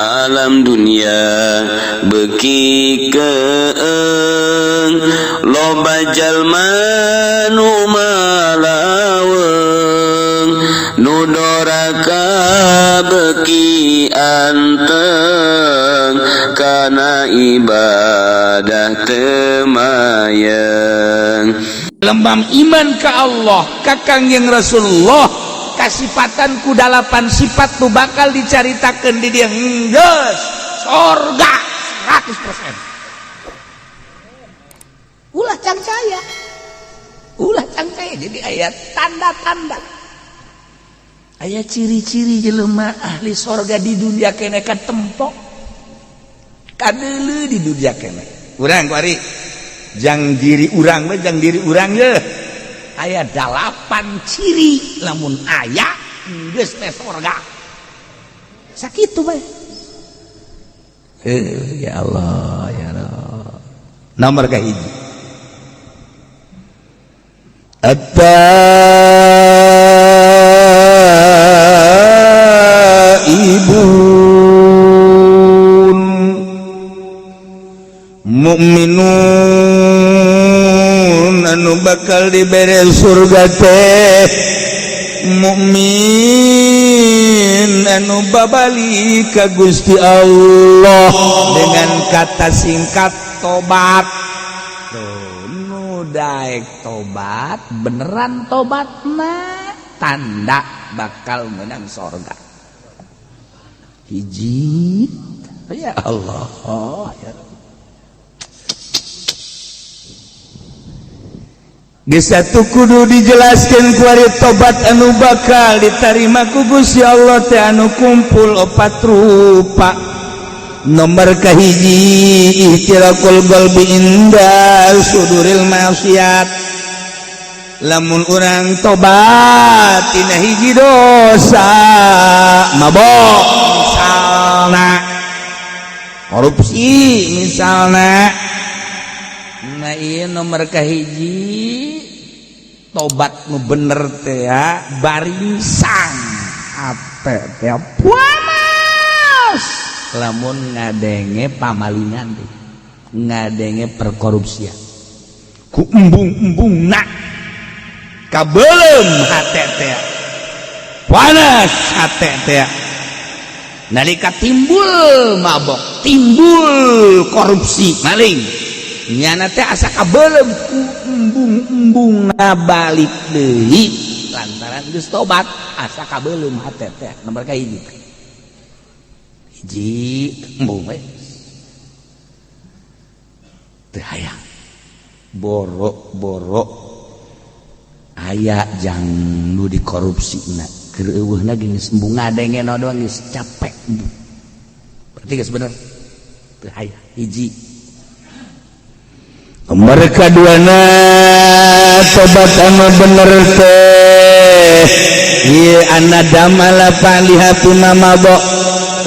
Alam dunia beuki keeng, loba jalma nu malaweung, nu doraka beuki anteng, kana ibadah teu mayeng. Lembam iman ke Allah, ka Kangjeng Rasulullah, kasipatan ku dalapan sifat tuh bakal dicaritakan di dia, geus sorga 100%. Ulah cangcaya, ulah cangcaya. Jadi aya tanda-tanda, aya ciri-ciri jelema ahli sorga di dunia kene katempok kadeuleu di dunia kene. Urang kuari jang diri urang we, jang diri urang ye, aya dalapan ciri, lamun aya geus teh sorga, sakitu bae. Eh, ya Allah, ya Allah. Nomor kahiji, التائبون mukminun anu bakal dibere surga teh mukmin anu babali ka Gusti Allah, dengan kata singkat tobat. Tuh, nu daek tobat beneran, tobat mah tanda bakal menang sorga. Hiji, ya Allah, ya. Geus satu, kudu dijelaskan kuari tobat anu bakal diterima ku Gusti Allah teh anu kumpul opat rupa. Nomor kahiji, ihtiraqul qalbi inda suduril maksiat. Lamun urang tobat tina hiji dosa, mabok misalna, korupsi misalna. Nah, iya, nomor kahiji tobat nu bener teh ya baringsang ate teh panas lamun ngadenge pamalingan teh, ngadenge perkorupsian, ku embung-embung nak kabelem hate teh, panas hate teh. Nalika timbul mabok, timbul korupsi, maling, nyana teh asa kabelem ku embung-embung na balik deui lantaran geus tobat, asa kabelem hate teh. Nomor kahiji, hiji, embung we, teu hayang borok-borok aya jang nu dikorupsi na, keur eueuhna geus embung, ngadenge doang geus capek embung, berarti geus bener teu hayang. Hiji. Nomor kaduana, tobat anu bener teh ieu anadam ala paliha puna mabok,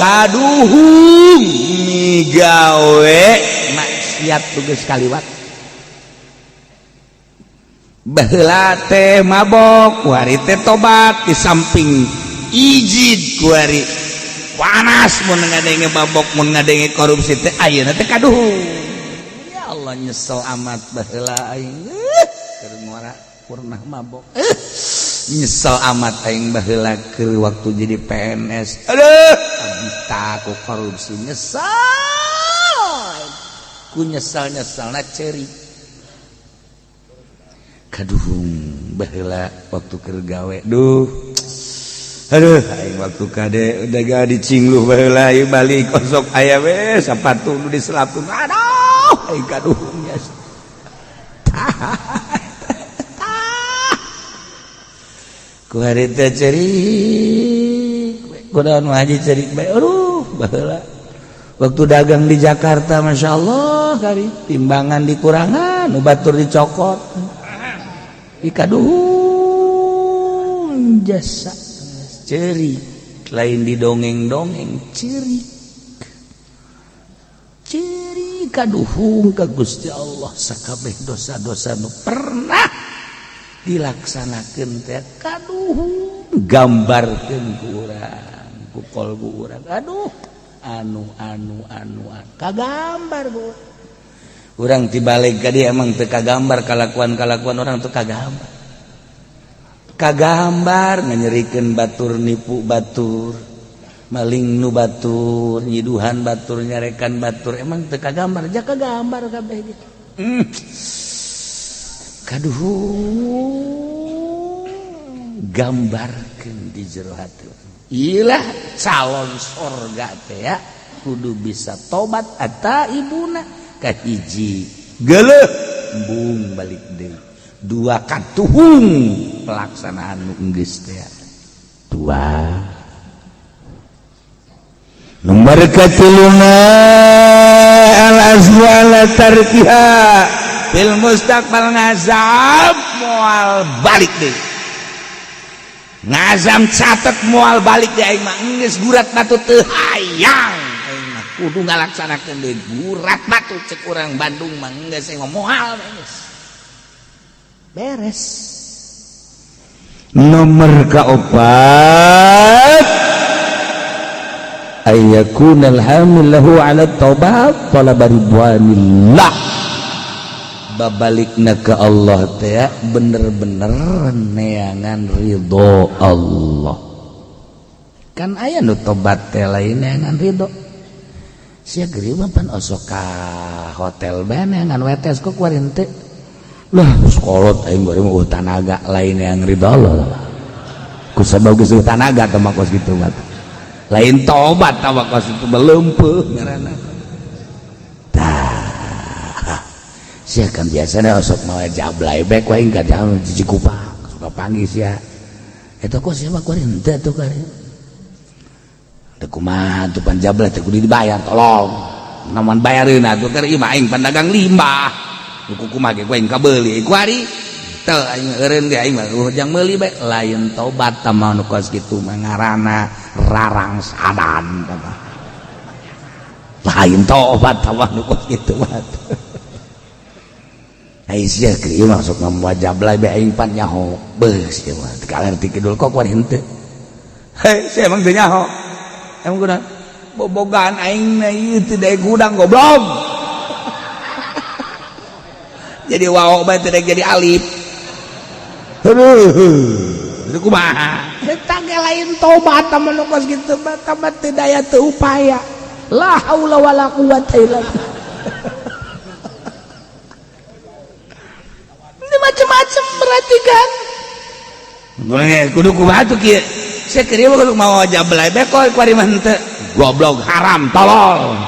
kaduhung migawe maksiat tugas kaliwat. Baheula teh mabok, kuari teh tobat, di samping ijid kuari panas mun ngadenge mabok, mun ngadenge korupsi teh, ayeuna teh kaduhung, ya Allah, nyesel amat baheula aing keur ngora pernah mabok, nyesel amat aing baheula keur waktu jadi PNS, aduh, abita ku korupsi, nyesel ku, nyesel nyeselna ceurik. Kaduhung baheula waktu keur gawe, duh, aduh, aing waktu kade udah gak dicingluh baheula ieu balik kosok aya we sapatu nu diselapun, aduh, aing kaduhung ya. Tah, ku hari teh ceurik, kunaon haji ceurik bae? Aduh, baheula waktu dagang di Jakarta, Masya Allah, kali timbangan dikurangan, nu batur dicokot. Ikaduhung jasa ceurik, lain didongeng-dongeng, ceurik ceurik, kaduhung ka Gusti Allah, sakabeh dosa-dosa nu pernah dilaksanakeun teh kaduhung gambarkeun ku urang, ku kolbu urang. Aduh, anu anu anu anu kagambar bu. Urang tibalik ka dia emang teu kagambar kalakuan-kalakuan orang teu kagambar. Kagambar nganyerikeun batur, nipu batur, maling nu batur, nyiduhan batur, nyarekan batur, emang teu kagambar, ja kagambar kabeh gitu. Kaduh, gambarkeun di jero hati. Ilah calon sorga teh ya kudu bisa tobat ata ibuna. Kahiji geuleuh embung balik deui, dua katuhung pelaksanaan nu geus teh, dua. Nomor katiluna, al azmu ala tarkiha fil mustaqbal, ngazam moal balik deui, ngazam catet moal balik deui. Aing mah geus gurat batu, teu hayang aing mah, kudu ngalaksanakeun deui. Gurat batu cek urang Bandung mah, geus aing mah moal, geus beres. Nomor keempat, ayyakunal hamil lahu ala taubat talaba ridwanillah. Babalikna ke Allah teh bener-bener neangan ridho Allah. Kan aya nu tobat teh lain neangan ridho. Sia geuring mah pan osok ka hotel bae neangan wetes, kok kuari henteu lah? Sekolot aing bari mah tanaga, lain yang ridho Allah. Ku sabab geus tanaga teh mah kos kitu mah lain tobat, tah kos itu belempeuh ngaranna. Tah sia kan biasanya osok mawa jablay bae ku aing ka jalan Cikupa, suka panggil sia eta, kok sia mah kuari henteu atuh? Kuari teu kumaha tuh? Pan jablay teh kudu dibayar, tolong namun bayareun atuh. Keur ieu mah aing pan dagang limbah, ku kumaha ge ku aing kabeuli. Kuari teu, aing eureun ge, aing mah jang meuli bae. Lain tobat tah mah nu kos kitu mah, ngaranna rarang sadan tah mah. Lain tobat tah mah nu kos kitu mah. Ai sia keur ieu masuk ngamuat jablay bae, aing pan nyaho beus ieu mah teu kalerti kidul, kok kuari henteu? Hei, sia emang teu nyaho? Emang kunaon bobogaan aing na ieu teu daek hudang, goblok? Jadi waw bae teu daek jadi alif. Aduh, itu kumaha eta ge? Lain tobat tah mah nu kos kitu mah, tah teu daya teu upaya, la haula wala quwata illa billah. Ini macam-macam berarti kan kudu kumaha tuh kieu? Sia keur ieu kudu mawa jablay bae, kok kuari mah henteu? Goblok, haram, tolol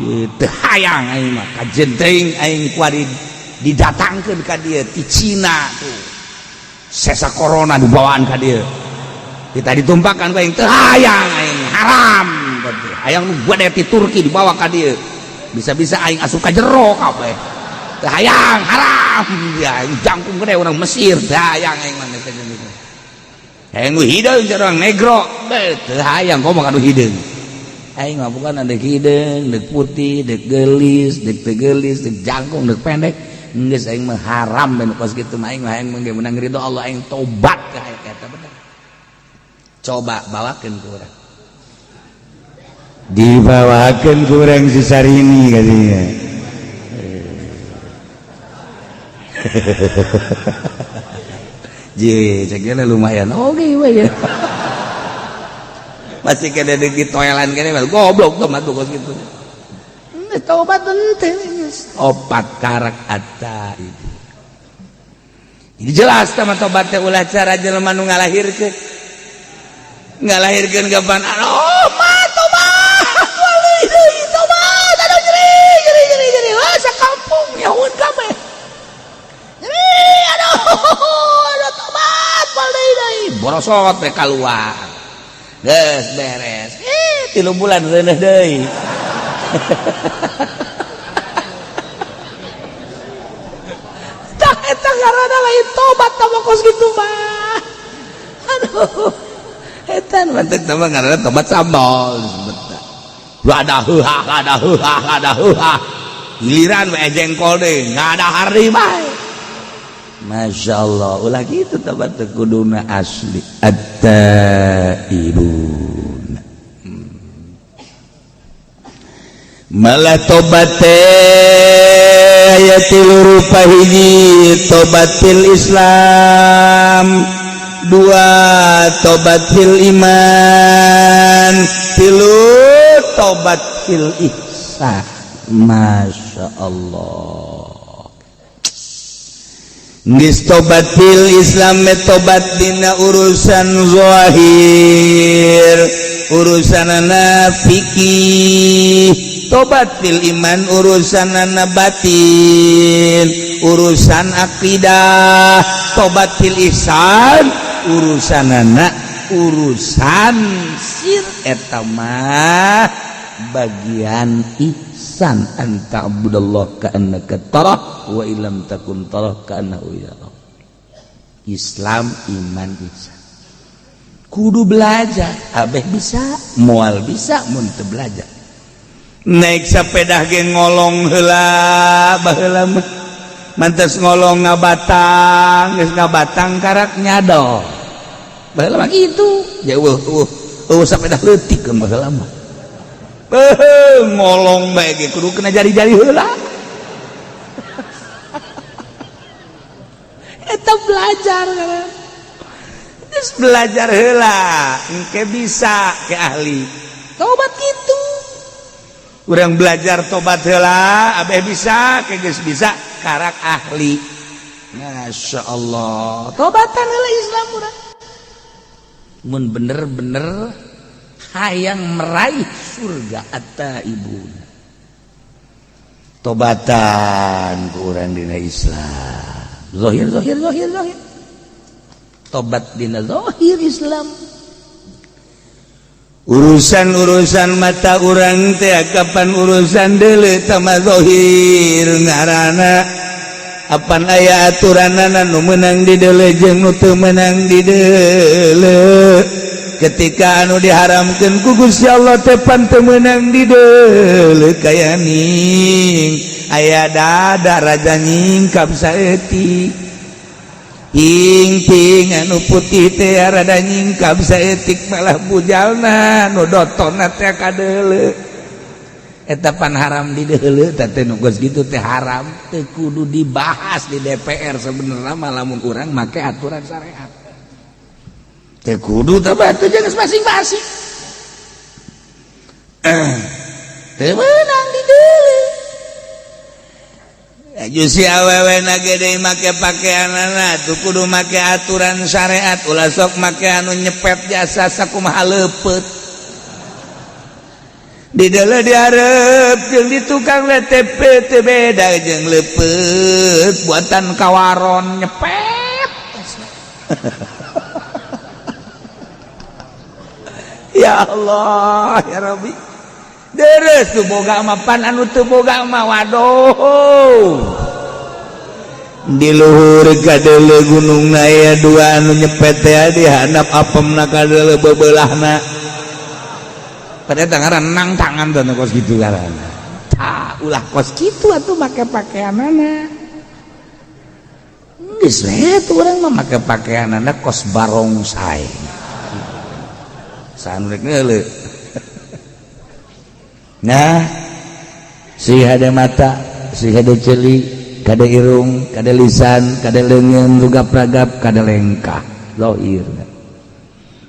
gitu. Hayang aing mah kajen teuing aing kuari didatangkeun ka dieu ti Cina tuh sesa corona, dibawaan ka dieu, kita ditumpakan ku aing, teu hayang aing, haram. Berarti hayang nu gede ti Turki dibawa ka dieu, bisa-bisa aing asup ka jero kabeh, teu hayang, haram. Ya aing jangkung gede urang Mesir, teu hayang aing mah. Hayang nu hideung orang negro, teu hayang. Komo kanu hideung, aing mah bukan ada hideung, deuk putih, deuk geulis, deuk teu geulis, deuk jangkung, deuk pendek, geus aing mah haram. Dan kos kitu mah aing mah hayang mah menang ridho Allah, aing tobat ka eta bener. Coba bawakeun ku urang. Dibawakan kurang si Sarini katanya. Je, cek lumayan. Oke, we ya. Masih kena di toilan kene goblok tuh mah kos kitu. Geus tobat henteu geus. Opat karak ata itu. Jadi jelas tah tobat teh ulah cara jelema nu ngalahirkeun. Ngalahirkeun kapan? Oh, mah tobat. Wali deui tobat. Aduh, nyeri, nyeri, nyeri, nyeri. Wah, sakampung nyahueun kabeh. Nyeri, aduh, aduh, tobat, wali deui. Borosot we keluar. Geus beres. Eh, 3 bulan reuneuh deui. Tah eta ngaranna lain tobat tah mah kos kitu mah. Aduh. Eta nu mantek tah mah ngaranna tobat sambal disebut. Lada heuha, lada heuha, lada heuha. Giliran we jengkol deui, ngadahar deui bae. Masya Allah, ulah gitu tobat teh, kuduna asli at-taibun. Malah tobat teh aya tilu rupa. Hiji, tobat fil Islam. Dua, tobat fil iman. Tilu, tobat fil ihsan. Masya Allah. Geus tobat fil Islam, tobat dina urusan zahir, urusanana fikih. Tobat fil iman, urusanana batin, urusan akidah. Tobat fil ihsan, urusanana urusan sir. Eta mah bagian ihsan, an ta'budallah ka'annaka tarah wa illam takun tarah ka'annahu yarah. Islam, iman, ihsan kudu belajar. Abeh bisa moal bisa mun teu belajar. Naik sepeda ge ngolong heula. Baheula mah mantas ngolong ngabatang, geus ngabatang karak nyadol. Baheula mah kitu. Jauh eueuh eueuh sepeda leutik baheula mah. Ngolong bae ge kudu kena jari-jari heula. Eta belajar. Geus belajar heula engke bisa ke ahli tobat. Kitu urang belajar tobat heula, abeh bisa ke geus bisa karak ahli. Masya Allah, tobatan heula Islam urang mun bener-bener hayang meraih surga. Ibu, tobatan kurang dina Islam zahir, zahir, zahir, zahir. Tobat dina zahir Islam, urusan-urusan mata urang teh kapan urusan deuleu tama zahir ngaranna. Apan aya aturanana nu meunang di deuleu jeung nu teu meunang di deuleu. Ketika anu diharamkeun ku Gusti Allah teh pan teu meunang di deuleu, kaya ning aya dada raja nyingkap saeutik, ping anu putih teh rada nyingkap saeutik, malah bujalna nu dotonna teh kadeuleu. Eta pan haram di deuleu. Teh nu geus kitu teh haram, teu kudu dibahas di DPR sebenarnya. Malah mun urang make aturan syariat teu kudu teh, batu jangan masing-masing teu meunang di deuleu. Si awewe na gede make pakaianana tuh kudu make aturan syariat. Ulah sok make anu nyepet jasa sakumaha leupeut di deuleu, dihareup jeung di tukang WTP teu beda jeung leupeut buatan kawaron nyepet. Ya Allah, ya Rabbi. Deres tuh boga mah, pan anu teu boga mah waduh. Di luhur kadeuleu gunung aya dua anu nyepet teh, di handap apemna kadeuleu bebelahna. Pada tangan nang tangan tuh kos gitu karana. Tah, ulah kos kitu atuh make pakaianana. Geus we tuh urang mah make pakaianana kos barongsai. Saha nu rek ngeuleuh? Nah, si hade mata, si hade ceuli, kade irung, kade lisan, kade leungeun, rugap-ragap, kade lengkah zahir.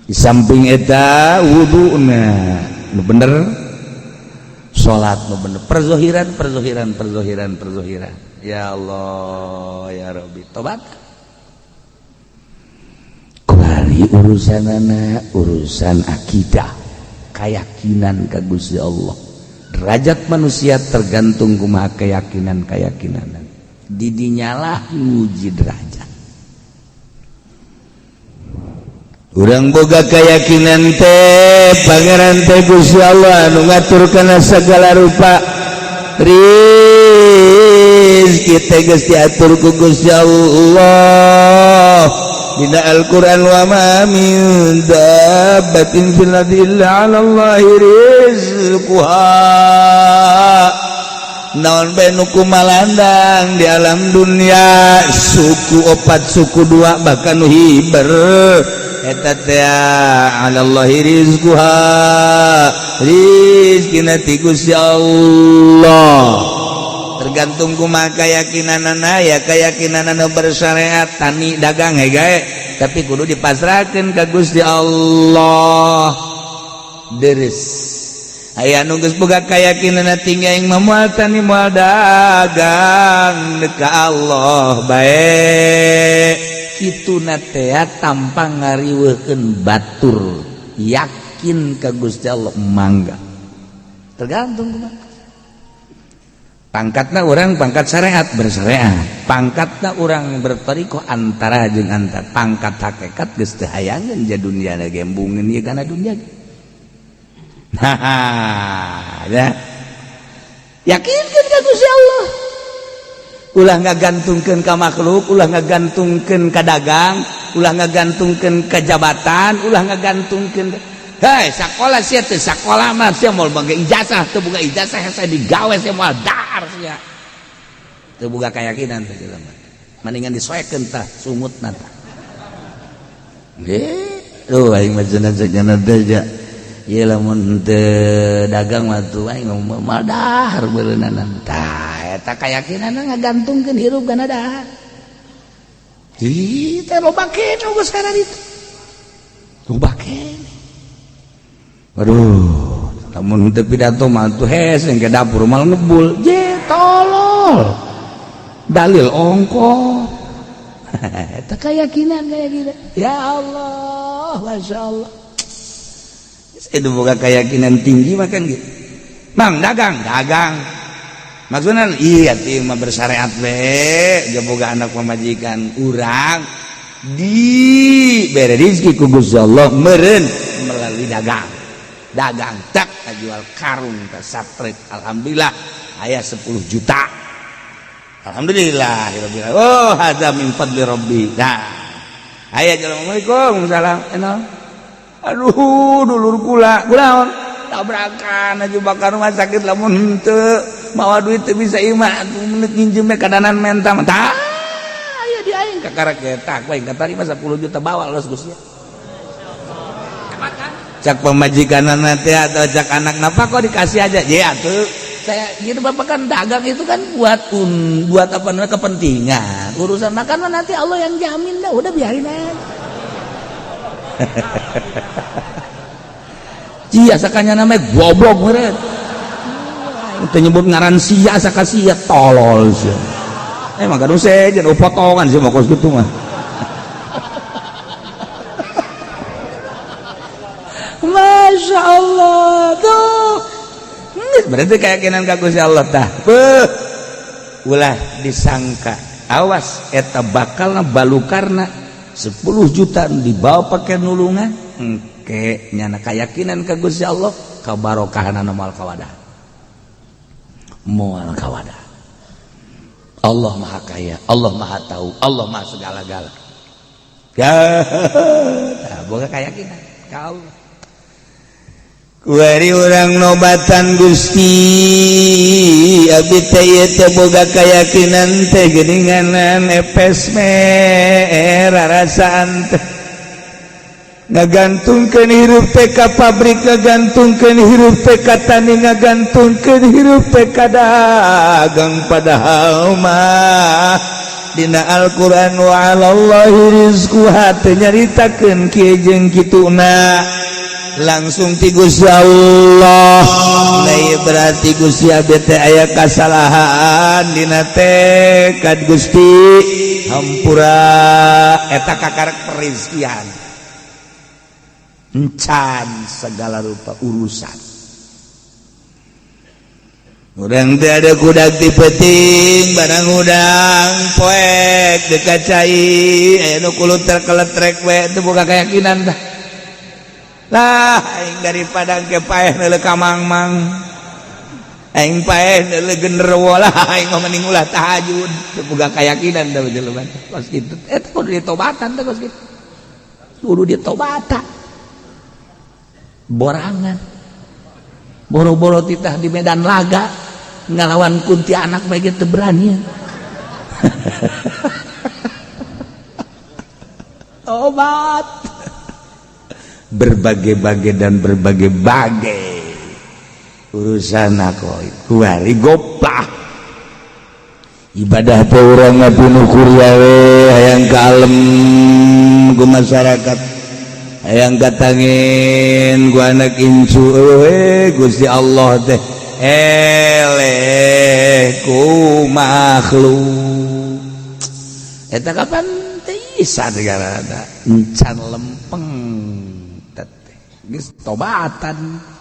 Di samping eta wuduna nu bener, salat nu bener, perzohiran, perzohiran, perzohiran, perzohiran. Ya Allah, ya Rabbi. Tobat kuari urusanana urusan akidah, keyakinan ka Gusti Allah. Derajat manusia tergantung kumaha keyakinan keyakinan. Didinyalah nguji derajat. Urang boga keyakinan teh Pangeran teh Gusti Allah anu ngatur kana segala rupa. Rizki teh geus diatur ku Gusti Allah dina Al-Qur'an, wa ma min dabbatin fil ardi illa 'ala Allahi rizquha. Naon bae nu kumalandang di alam dunia, suku opat, suku dua, bahkan nu hiber. Eta teh 'alallahi rizquha, rizkina ti Gusti Allah. Tergantung kumaha keyakinanana ya, keyakinanana bersyariat tani dagang gae, tapi kudu dipasrahkeun ka Gusti Allah. Deres aya nu geus boga keyakinan tinggi, aing mah moal tani, moal dagang, ka Allah bae. Kitu na teh tanpa ngariweuhkeun batur, yakin ka Gusti Allah, mangga. Tergantung kumaha pangkatna orang. Pangkat syariat bersyariat, pangkatna orang bertorikoh antara jeung antar, pangkat hakikat geus teu hayangeun ja dunia gembungeun ieu kana dunia. Nah ya, yakinkeun ka Gusti Allah, ulah ngagantungkeun ka makhluk, ulah ngagantungkeun ka dagang, ulah ngagantungkeun ka jabatan, ulah ngagantungkeun. Hei, sekolah sia teh, sekolah mah sia moal boga ijazah, teu boga ijazah saya digawe sia moal dahar sia. Teu boga keyakinan teh jelema. Mendingan disoekeun tah sungutna tah. Eh, tuh aing mah cenah cenah teh ja. Ieu lamun teu dagang mah tuh aing moal dahar beureunanan. Tah eta keyakinan ngagantungkeun hirup kana dahar. Ih, teh loba keneh geus kana ditu. Loba keneh. Waduh, lamun teu pidato mah tuh hese ke dapur mal ngebul. Je tolol. Dalil ongko. Eta keyakinan kayak gitu. Ya Allah, Masya Allah. Itu boga keyakinan tinggi makan gitu. Bang, dagang, dagang. Maksudnya iya ti mah bersyariat we, boga anak pamajikan urang di bere rezeki ku Gusti Allah meureun melalui dagang. Dagang tak jual karung ke satrek, alhamdulillah aya 10 juta, alhamdulillah. Oh, hadza min fadli rabbi. Nah, aya, assalamualaikum, salam enal. Aduh, dulur kula kula tabrakan aja bakal rumah sakit, lamun henteu mawa duit teu bisa imah atuh menit nginjem kadanan menta tah aya di aing kakara ketak we katarima 10 juta, bawa los Gusti. Cak pemajikan nanti atau cak anak, napa kok dikasih aja ya tuh saya gitu. Bapak kan dagang itu kan buat buat apa namanya, kepentingan urusan makan nanti Allah yang jamin dah, udah biarin aja. Cia sakanya namanya goblok meureun teu nyebut ngaran sia saka sia tolol sia. Emang kan sejen potongan sih mau kos gitu mah. Masya Allah tuh berarti keyakinan ka Gusti Allah tah. Beuh, ulah disangka, awas eta bakal balukarna 10 juta dibawa pakai nulungan engke nyana keyakinan ka Gusti Allah, kabarokahanana moal kawadah, moal kawadah. Allah Maha Kaya, Allah Maha Tahu, Allah Maha segala-gala. Ya, boga keyakinan ka Allah. Kuari urang nobatan Gusti, abdi teh ieu teh boga keyakinan teh geuninganan epes merarasaan teh ngagantungkeun hirup teh ka pabrik, ngagantungkeun hirup teh ka tani, ngagantungkeun hirup teh ka dagang, padahal mah dina Al-Qur'an wa 'alallahi rizquha teh nyaritakeun kieu jeung kituna langsung ti Gusti Allah. Nah, berarti Gusti abdi teh aya kasalahan dina tekad, Gusti hampura. Eta kakarek perizkian encan segala rupa urusan. Urang teh ada kudak ti peuting barang hudang poek dekat cai aya nu kuluter keletrek we teu boga keyakinan tah. Lah aing daripada ke paeh neuleuh ka mang-mang, aing paeh neuleuh genderuwo lah, aing mah mending ulah tahajud. Teu boga keyakinan tah jelema kos kitu. Eta kudu ditobatan teh kos kitu, kudu ditobatan. Borangan boro-boro titah di medan laga ngalawan kuntianak bae teu berani. Tobat. Berbagai-bagai dan berbagai-bagai urusan aku kuari goplah ibadah teh urang mah pinuh kuria we, hayang kalem ku masyarakat, hayang katangin ku anak incu we. Gusti Allah teh eleh ku makhluk eta kapan teh isa negara encan lempeng teh geus tobatan.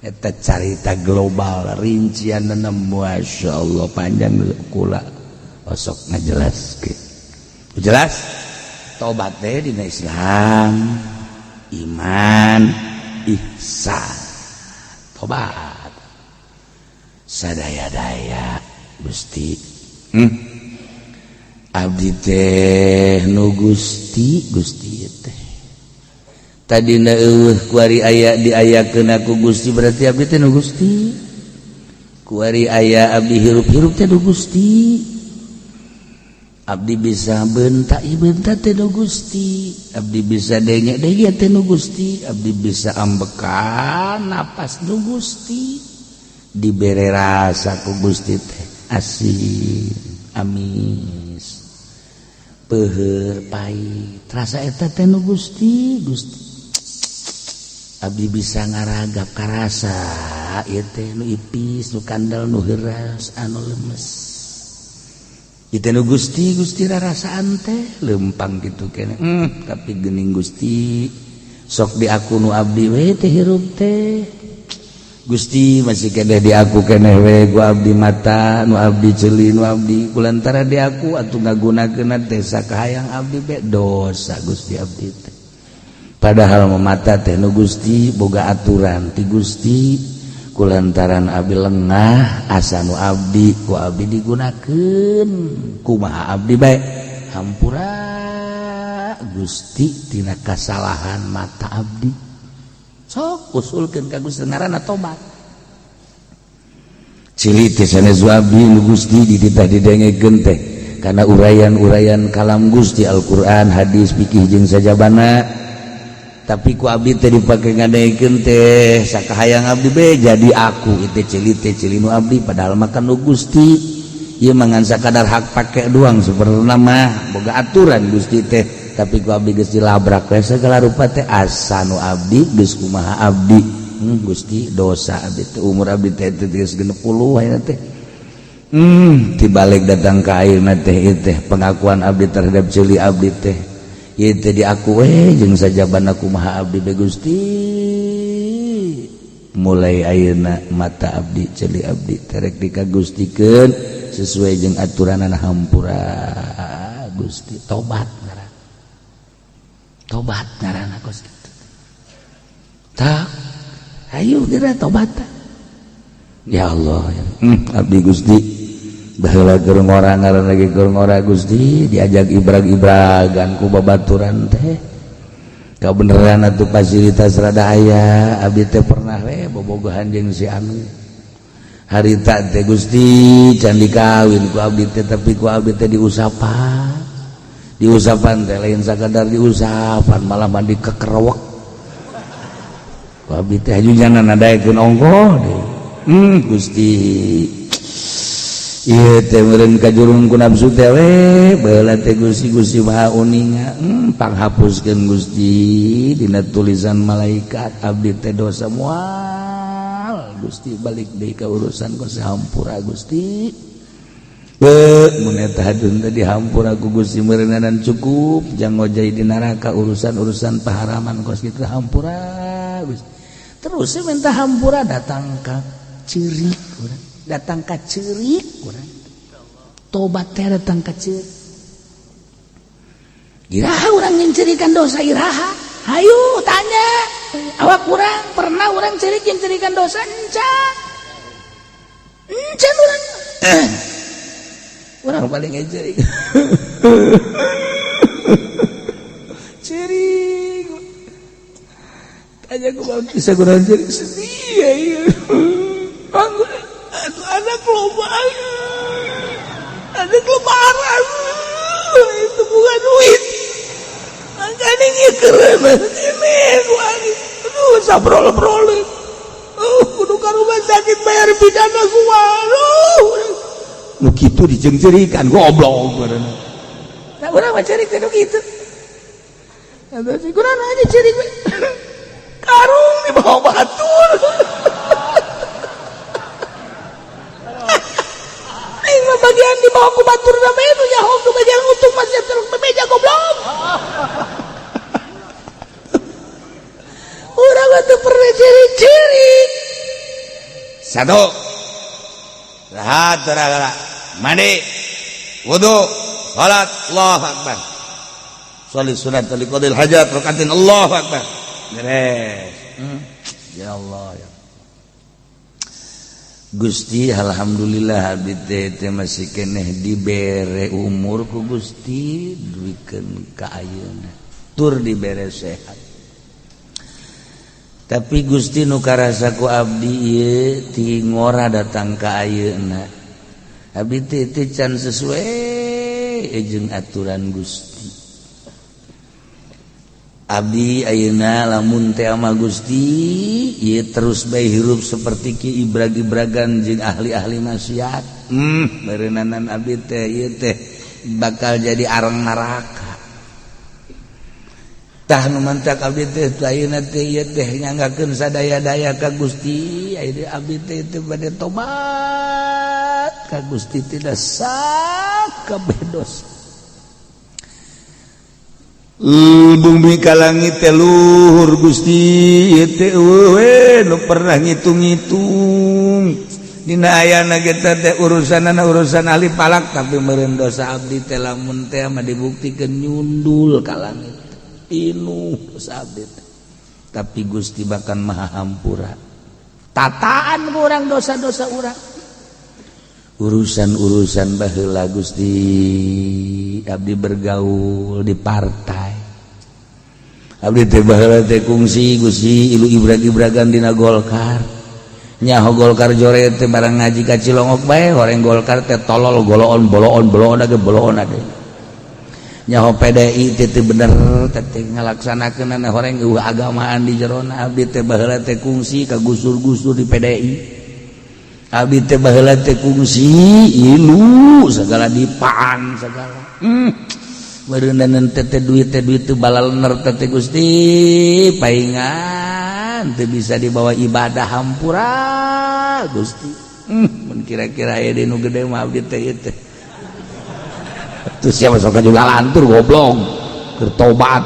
Eta carita global rincian. Masya Allah, panjang, kula osok ngajelaskeun jelas. Tobat teh dina Islam, iman, ihsan, tobat sadaya-daya. Gusti, Abdi teh nu Gusti, Gusti teh tadi kuari aya diayakeun ku Gusti, berarti abdi teh nu Gusti. Kuari aya abdi hirup-hirup teh nu Gusti. Abdi bisa bentak bentak teh nu Gusti. Abdi bisa denge denge teh nu Gusti. Abdi bisa ambekan napas nu Gusti. Dibere rasa ku Gusti teh asin, amis, peuheur, pahit, rasa eta teh nu Gusti. Gusti, abdi bisa ngaragap karasa ieu teh nu ipis, nu kandel, nu heuras, anu lemes, ieu teh nu Gusti. Gusti, rarasaan teh lempang gitu kene, tapi geuning Gusti sok di aku nu abdi we teh hirup teh. Gusti, masih keneh di aku keneh we ku abdi mata nu abdi, ceuli nu abdi. Kulantara di aku atuh ngagunakeun teh sakahayang abdi be dosa. Gusti, abdi teh padahal mata teh nu Gusti, boga aturan ti Gusti. Kulantaran abdi lengah, asa nu abdi ku abdi digunakeun kumaha abdi bae. Hampura Gusti tina kasalahan mata abdi. Sok usulkeun ka Gusti, ngaranna tobat. Ceuli teh sanes abdi, nu Gusti. Dititah didengekeun teh karena uraian-uraian kalam Gusti, Al-Qur'an, hadis, fikih jeung sajabana, tapi ku abdi teh dipake ngadengekeun teh sakahayang abdi be. Jadi aku itu ceuli teh ceuli nu abdi, padahal makan nu Gusti. Ieu mah ngan sakadar hak pake doang. Sebenarnya mah boga aturan Gusti teh, tapi ku abdi geus dilabrak we segala rupa teh, asa nu abdi geus kumaha abdi. Gusti, dosa abdi teh. Umur abdi teh geus 60 ayeuna teh. Tibalik datang ka ayeuna teh, ieu teh pengakuan abdi terhadap ceuli abdi teh, ieu teh di aku we jeung sajabana kumaha abdi be. Gusti, mulai ayeuna mata abdi, ceuli abdi terek dikagustikeun sesuai jeung aturanana. Hampura Gusti. Tobat ngaran, tobat ngaranna kos kitu. Tak ayo geura tobat. Ya Allah, abdi Gusti baheula keur ngora, ngaran lagi keur ngora Gusti, diajak ibrag-ibragan ku babaturan teh. Kabeneran atuh fasilitas rada aya, abdi teh pernah we bobogohan jeung si anu harita teh. Gusti, can dikawin ku abdi teh, tapi ku abdi teh diusapan. Diusapan teh lain sakadar diusapan, malah mandi kekerewek ku abdi teh, haju nadaekeun ongkoh deui. Gusti, ieu teh meureun kajurung ku nafsu teh we baheula teh. Gusti, Gusti Maha uninga, panghapuskeun Gusti dina tulisan malaikat abdi teh dosa. Moal Gusti balik deui ka urusan ku, hampura Gusti. Mun eta hadun teh dihampura ku Gusti meureunan cukup jang ngojay di neraka urusan-urusan paharaman kos kitu. Hampura Gusti. Terus minta hampura, datang ka ceurik urang, datang ka ceurik urang. Tobat teh datang ka ceurik. Iraha urang nyencerikan dosa? Iraha? Hayu tanya awak urang, pernah urang ceurik nyencerikan dosa? Encan, encan urang. Urang paling ceurik ceurik. Tanya ku bisa kurang ceurik, sedih ya. Iya, anak loba, anak lebaran itu bukan duit, makanya ini keren ini. sabrol-brol. Kudu ka rumah sakit bayar pidana kumaha. Nu kitu dijeungceurikan goblok bareuna. Nah, urang mah ceurik teh nu kitu. Eta sih kurang aja ceurik we. Karung dibawa batur. Aing mah bagian dibawa ku batur da bae nu nyaho ku bagian untung masih terus bebeja goblok. Urang mah teu pernah ciri-ciri. Satu. Rahat ragala. Mandi. Wudu. Salat. Allahu akbar. Sholli sunat li qadil hajat rakaatin Allahu akbar. Beres. Ya Allah ya. Gusti alhamdulillah abdi teh masih keneh dibere umur ku Gusti duikeun ka ayeuna. Tur dibere sehat. Tapi Gusti nu karasa ku abdi ieu ti ngora datang ka ayeuna. Abdi teh can sesuai jeung aturan Gusti. Abdi ayeuna lamun teh ama Gusti ieu terus bae hirup seperti ki ibrag-ibragan jeung ahli-ahli maksiat. Beureunanan abdi teh ieu teh bakal jadi arang neraka. Tah nu mantak abdi teh ayeuna teh ieu teh nyanggakeun sadaya-daya ka Gusti, ayeuna abdi teh teu bade tobat ka Gusti tidak sakabeh dosa. Bumi ka langit teh luhur Gusti ieu teh eueuh nu pernah ngitung-ngitung. Dina ayana ge teh urusanana urusan ahli palak tapi meureun dosa abdi teh lamun teh mah dibuktikeun nyundul ka langit. Pinuh dosa abdi teh. Tapi Gusti bahkan maha hampura. Tataan urang dosa-dosa urang. Urusan-urusan baheula Gusti abdi bergaul di partai. Abdi teh baheula teh kungsi Gusti ilu ibrag-ibragan dina Golkar. Nyaho Golkar jore teh barang ngaji ka Cilongok bae horeng Golkar teh tolol goloon boloon boloon age boloon age. Nyaho PDI teh teu bener teh ngalaksanakeunana horeng eueuh agamaan di jerona. Abdi teh baheula teh kungsi ka gusur-gusur di PDI. Abdi teh baheula teh kungsi ilu segala dipaan segala. Beureunanan teh duit teh balalener teh Gusti paingan teu bisa dibawa ibadah hampura Gusti. Mun kira-kira aya di nu gede mah abdi teh ieu teh. Tuh siapa sok juga lantur goblok keur tobat.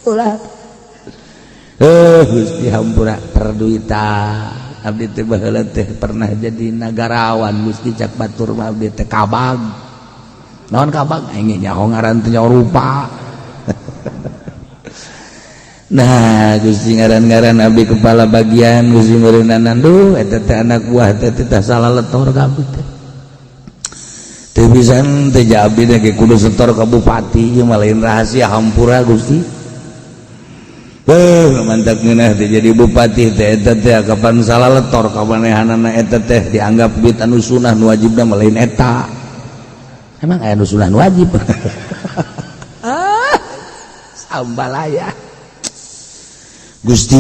Ulah. Gusti hampura perduitan. Abdi teh baheula teh pernah jadi nagarawan Gusti cak batur mah abdi teh kabag. Naon kabag? Aing nyaho ngaran teh nyaho rupa. Nah, Gusti ngaran-ngaran abdi kepala bagian Gusti meureunanan duh eta teh anak buah teh teh salah letor ka abdi teh. Teu bisa teh abdi teh kudu setor ka bupati ieu mah lain rahasia hampura Gusti. Mantap ngeunah teh jadi bupati teh eta teh kapan salah letor ka manehanana eta teh dianggap duit anu sunah nu wajibna mah lain eta. Emang aya nu sunah nu wajib? Ah, sambalaya. Gusti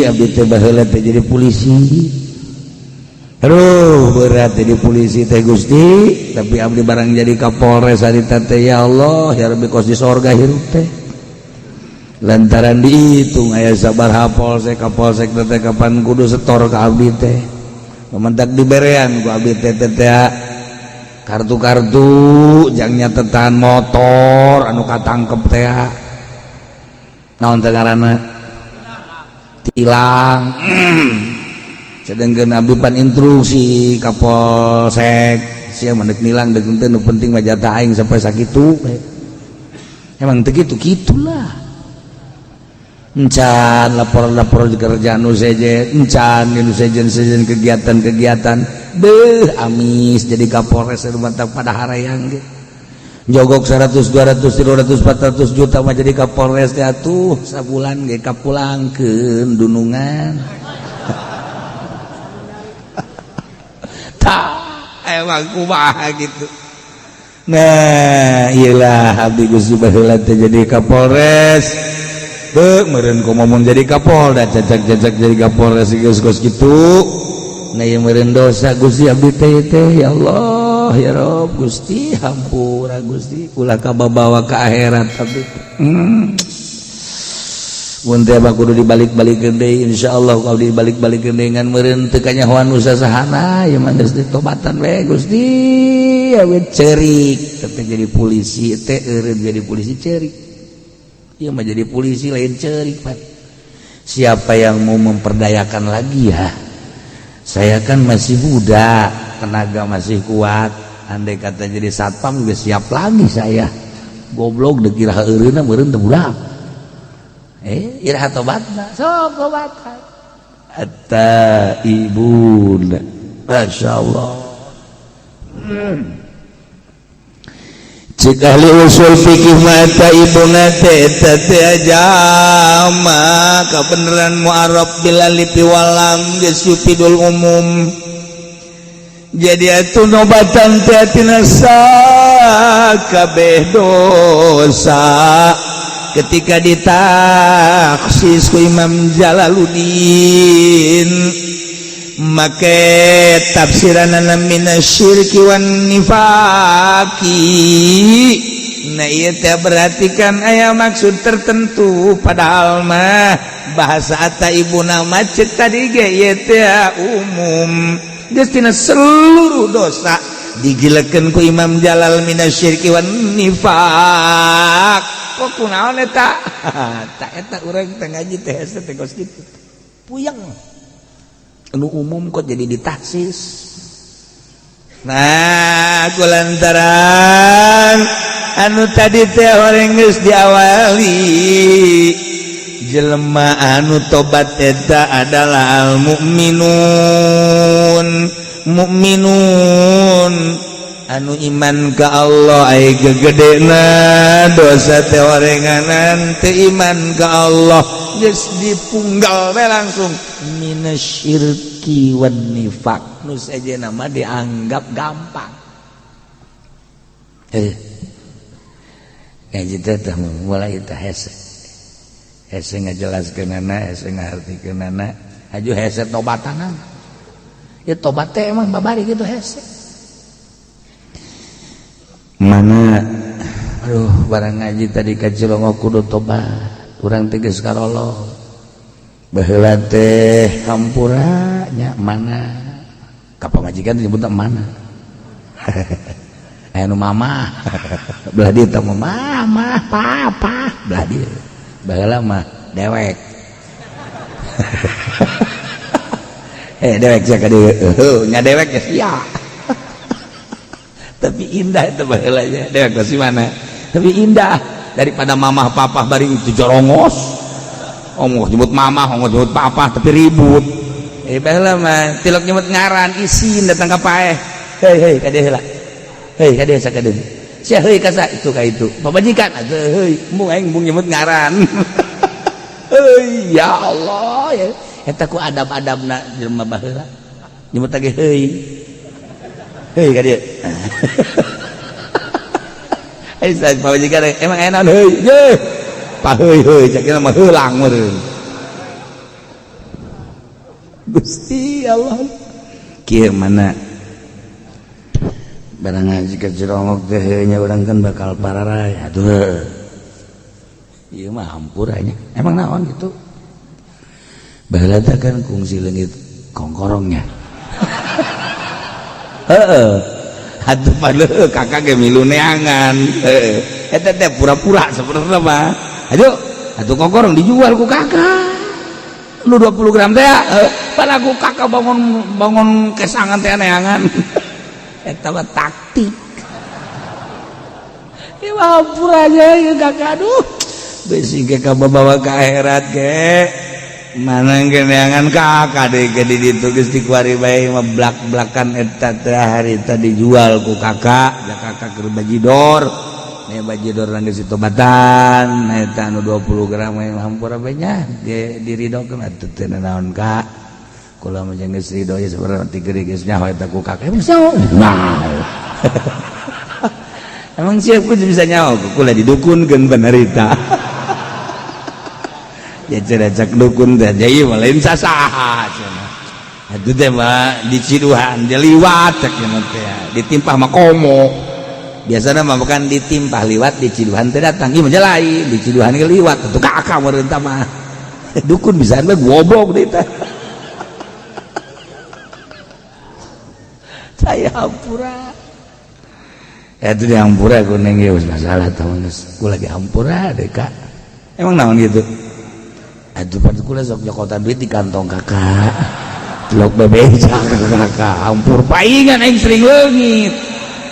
abdi teh baheula teh jadi polisi. Aduh berat jadi polisi teh Gusti, tapi abdi barang jadi Kapolres harita teh ya Allah ya Rabbi kos di sorga hirup teh. Lantaran dihitung aya sabaraha polsek kapolsek teh kapan kudu setor ka abdi teh. Mementak diberean ku abdi teh teh kartu-kartu jang nyatetan motor anu katangkep teh. Naon teh ngaranna? Tilang. Sedangkeun abdi pan instruksi kapolsek sia mah deuk nilang deuk henteu nu penting mah jatah aing sampai sakitu. Emang teu kitu kitulah. Encan lapor-lapor di kerjaan nu sejen, encan nu sejen-sejen kegiatan-kegiatan. Beuh amis jadi Kapolres mantap pada harayang ge. Jogok 100 200 300 400 juta mah jadi Kapolres teh atuh sabulan ge kapulangkeun dunungan. Tah emang kumaha gitu. Nah, iyalah abdi Gusti baheula teh jadi Kapolres. Heuh, meureun komo mun jadi Kapolda, cacak-cacak jadi Kapolda geus kos kitu. Nah, ieu meureun dosa Gusti abdi teh teh, ya Allah, ya Rob, Gusti hampura, Gusti, ulah kababawa ka akhirat abdi. Mun teh mah kudu dibalik-balikeun deui, insyaallah kalau dibalik-balikeun deui, ngan meureun teu kanyahoan usaha sahana ieu mah, geus ditobatan we Gusti. Ya we ceurik teh jadi polisi teh, eureun jadi polisi ceurik. Ieu mah jadi polisi lain ceurik, Pak. Siapa yang mau memperdayakan lagi ya? Saya kan masih muda, tenaga masih kuat. Andai kata jadi satpam juga siap lagi saya. Goblok, dikira eureunna meureun teu budak. Eh, iraha tobatna? Sok tobatan. At-taibun. Masya Allah. Cik ahli usul fikih mata ibuna teh eta teh jama kabeneran mu'arraf bil alif wal lam geus yufidul umum. Jadi atuh nobatan teh tina sakabeh dosa. Ketika ditaksis ku Imam Jalaluddin make tafsiranana minasyirki wan nifaqi. Nah, ieu teh berarti kan aya maksud tertentu, padahal mah bahasa at-taibuna macet tadi ge ieu teh umum, geus tina seluruh dosa digilekeun ku Imam Jalal minasyirki wan nifaq. Kok kunaon eta? Tak eta urang teh ngaji teh hese teh kos kitu, puyeng. Anu umum kok jadi ditaksis? Nah, kulantaran anu tadi teh orang geus diawali jelema anu tobat eta adalah al mukminun, mukminun anu iman ka Allah. Ai gegedena dosa teh orenganan teu iman ka Allah, geus dipunggal we langsung minasyirki wan nifaq. Nu sejenna mah dianggap gampang. Eh, ngaji teh mulai teh hese hese ngajelaskeunana, hese ngahartikeunana, haju hese tobatanana. Ya, tobat teh emang babari gitu hese. Mana, aduh, barang ngaji tadi ka Cilongok kudu tobat urang teh, geus karolo baheula teh hampura nya. Mana ka pamajikan nyebut mana? Aya nu mama belah dieu teh, mama papa belah dieu. Baheula mah dewek, eh dewek sia ka dieu, nya dewek ya sia. Tapi indah itu baheulanya dewek masih mana, tapi indah daripada mamah papa bari itu jorongos. Ongkoh nyebut mamah, ongkoh nyebut papa, tapi ribut. Eh, baheula mah tilok nyebut ngaran isin datang ka paeh. Hei, hei, ka dieu heula, hei, ka dieu, sakadieu sia, heuy ka itu, ka itu pamajikan atuh, heuy, embung aing embung nyebut ngaran. Heuy, ya Allah, ya eta ku adab-adabna jelema baheula nyebut lagi heuy, heuy ka dieu. Eh, pamajikan emang enak heuy ye pa heuy heuy cak mah heulang meureun. Gusti Allah, kieu mana barang ngaji ke Cirongok teh nya, urang kan bakal pararaya atuh. Ieu mah hampuranya emang naon gitu. Baheula teh kan kungsi leungit kongkorongnya. Heeh atuh, padahal kakak ge milu neangan. Heeh, eta teh pura-pura sebenarnya mah. Aduh atuh, kongkorong dijual ku kakak lu 20 gram teh, pada ku kakak bangun bangun kesangan teh neangan. Eta mah taktik. Ya hampura aja ya kakak. Aduh, besi ke bawa ke akhirat ke mana neangan kakak deh ke di ditu geus dikuari bae mah blak-blakan. Eta teh harita dijual ku kakak ya, kakak keur bajidor. Nih bajidor geus ditobatan eta anu 20 gram hampura bae nya diridokeun atuh, teu naon kak. Kula mah jeung geus ridho ya sebenarnya, ti geuring geus nyaho eta ku kakak. Emang nyaho? Nah, emang siap ku bisa nyaho? Kula didukunkeun penderita. Ya cenah cak dukun teh jadi mah lain sasaha cenah. Atuh teh mah diciduhan dia liwat cek cenah teh. Ditimpah mah komo. Biasana mah bukan ditimpah liwat diciduhan teh datang. Ieu mah lain diciduhan ge liwat atuh kakak meureun tah mah. Dukun bisa mah goblok deui teh. Saya hampura. Ya itu di hampura kuning ya masalah tahun geus. Lagi hampura deh kak. Emang naon gitu? Aduh pada kula sok nyokotan duit di kantong kakak. Tilok bebeja kakak. Hampur paingan aing sering leungit.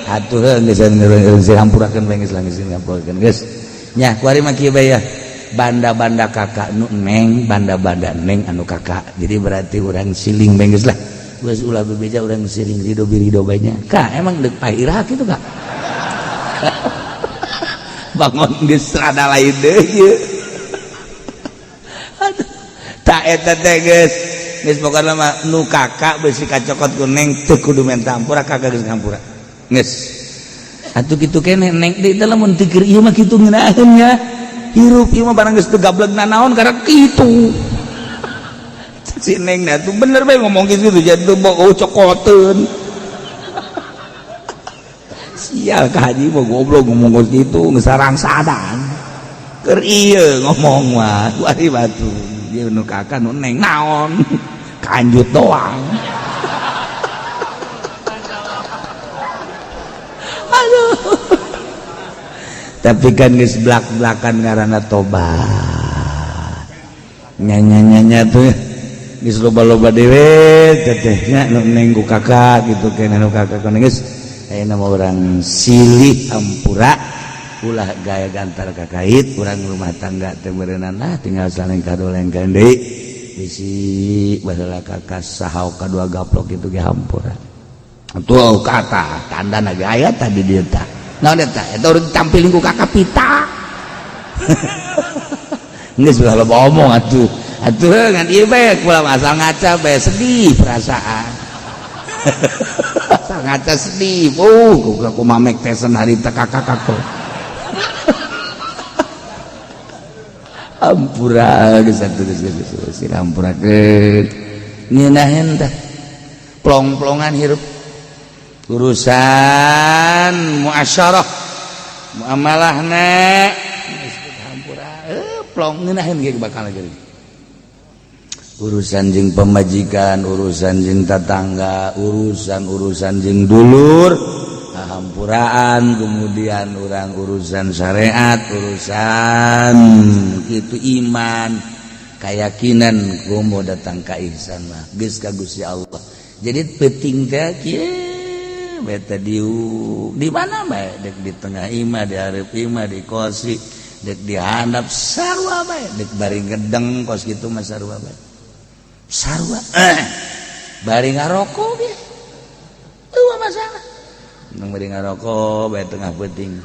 Atuh geus geus hampurakeun bae geus lah geus hampurakeun geus. Nya kuari mah kieu bae ya. Banda-banda kakak nu neng, banda-banda neng anu kakak. Jadi berarti urang siling bae geus lah. Geus ulah bebeja urang siling ridho birido bae nya. Kak emang deuk pairah kitu kak. Bangun geus rada lain deui ieu. Aduh, tak eta teh geus. Geus pokona mah nu kakak beusi kacokot ku neng teu kudu menta hampura kakak geus ngampura. Geus. Atuh kitu keneh neng deui teh lamun teu keur ieu mah kitu ngeunaheun nya. Hirup ieu mah barang geus teu gableg nanaon karena kitu. Si neng nah tuh bener bae ngomong gitu jadi tuh mau cokoteun. Sial ka haji mah goblok ngomong gitu ngesarang sadan. Keur ieu ngomong mah kuari batu. Dia nu kakak nu neng naon. Kanjut doang. Aduh. Tapi kan geus blak-blakan ngaranna tobat. Nya-nya-nya tuh geus loba-loba dewe teteh nya nu neng ku kakak gitu keneh nu kakak kana geus ayeuna mah urang silih hampura ulah gaya gantar kakait urang rumah tangga teh meureunana lah tinggal saling kadolengkeun deui bisi baheula kakak sahau kadua gaplok kitu ge hampura. Tuh kata tandana ge aya tadi dieu tah. Naon eta? Eta urang tampilin ku kakak pita. Geus ulah loba omong atuh. Atuh ngan ieu bae kula asal ngaca bae sedih perasaan. Asal ngaca sedih. Ku mamek tesen harita kakak kakak. Ampura geus atuh geus geus geus hampurakeun. Ngeunaheun teh. Plong-plongan hirup. Urusan muasyarah muamalahna geus hampura plong ngeunaheun ge bakal geuring. Urusan jeung pemajikan, urusan jeung tetangga, urusan-urusan jeung dulur, hampuraan, kemudian orang urusan syariat, urusan itu iman, keyakinan komo datang ka ihsan mah geus ka Gusti Allah. Jadi penting teh kieu beta di mana bae dek di tengah imah, di hareup imah, di kosi, dek di handap sarua bae, dek bari ngedeng kos kitu mah sarua bae. Sarua bari ngarokok ge eueuh masalah. Nang bari ngarokok bae tengah peuting.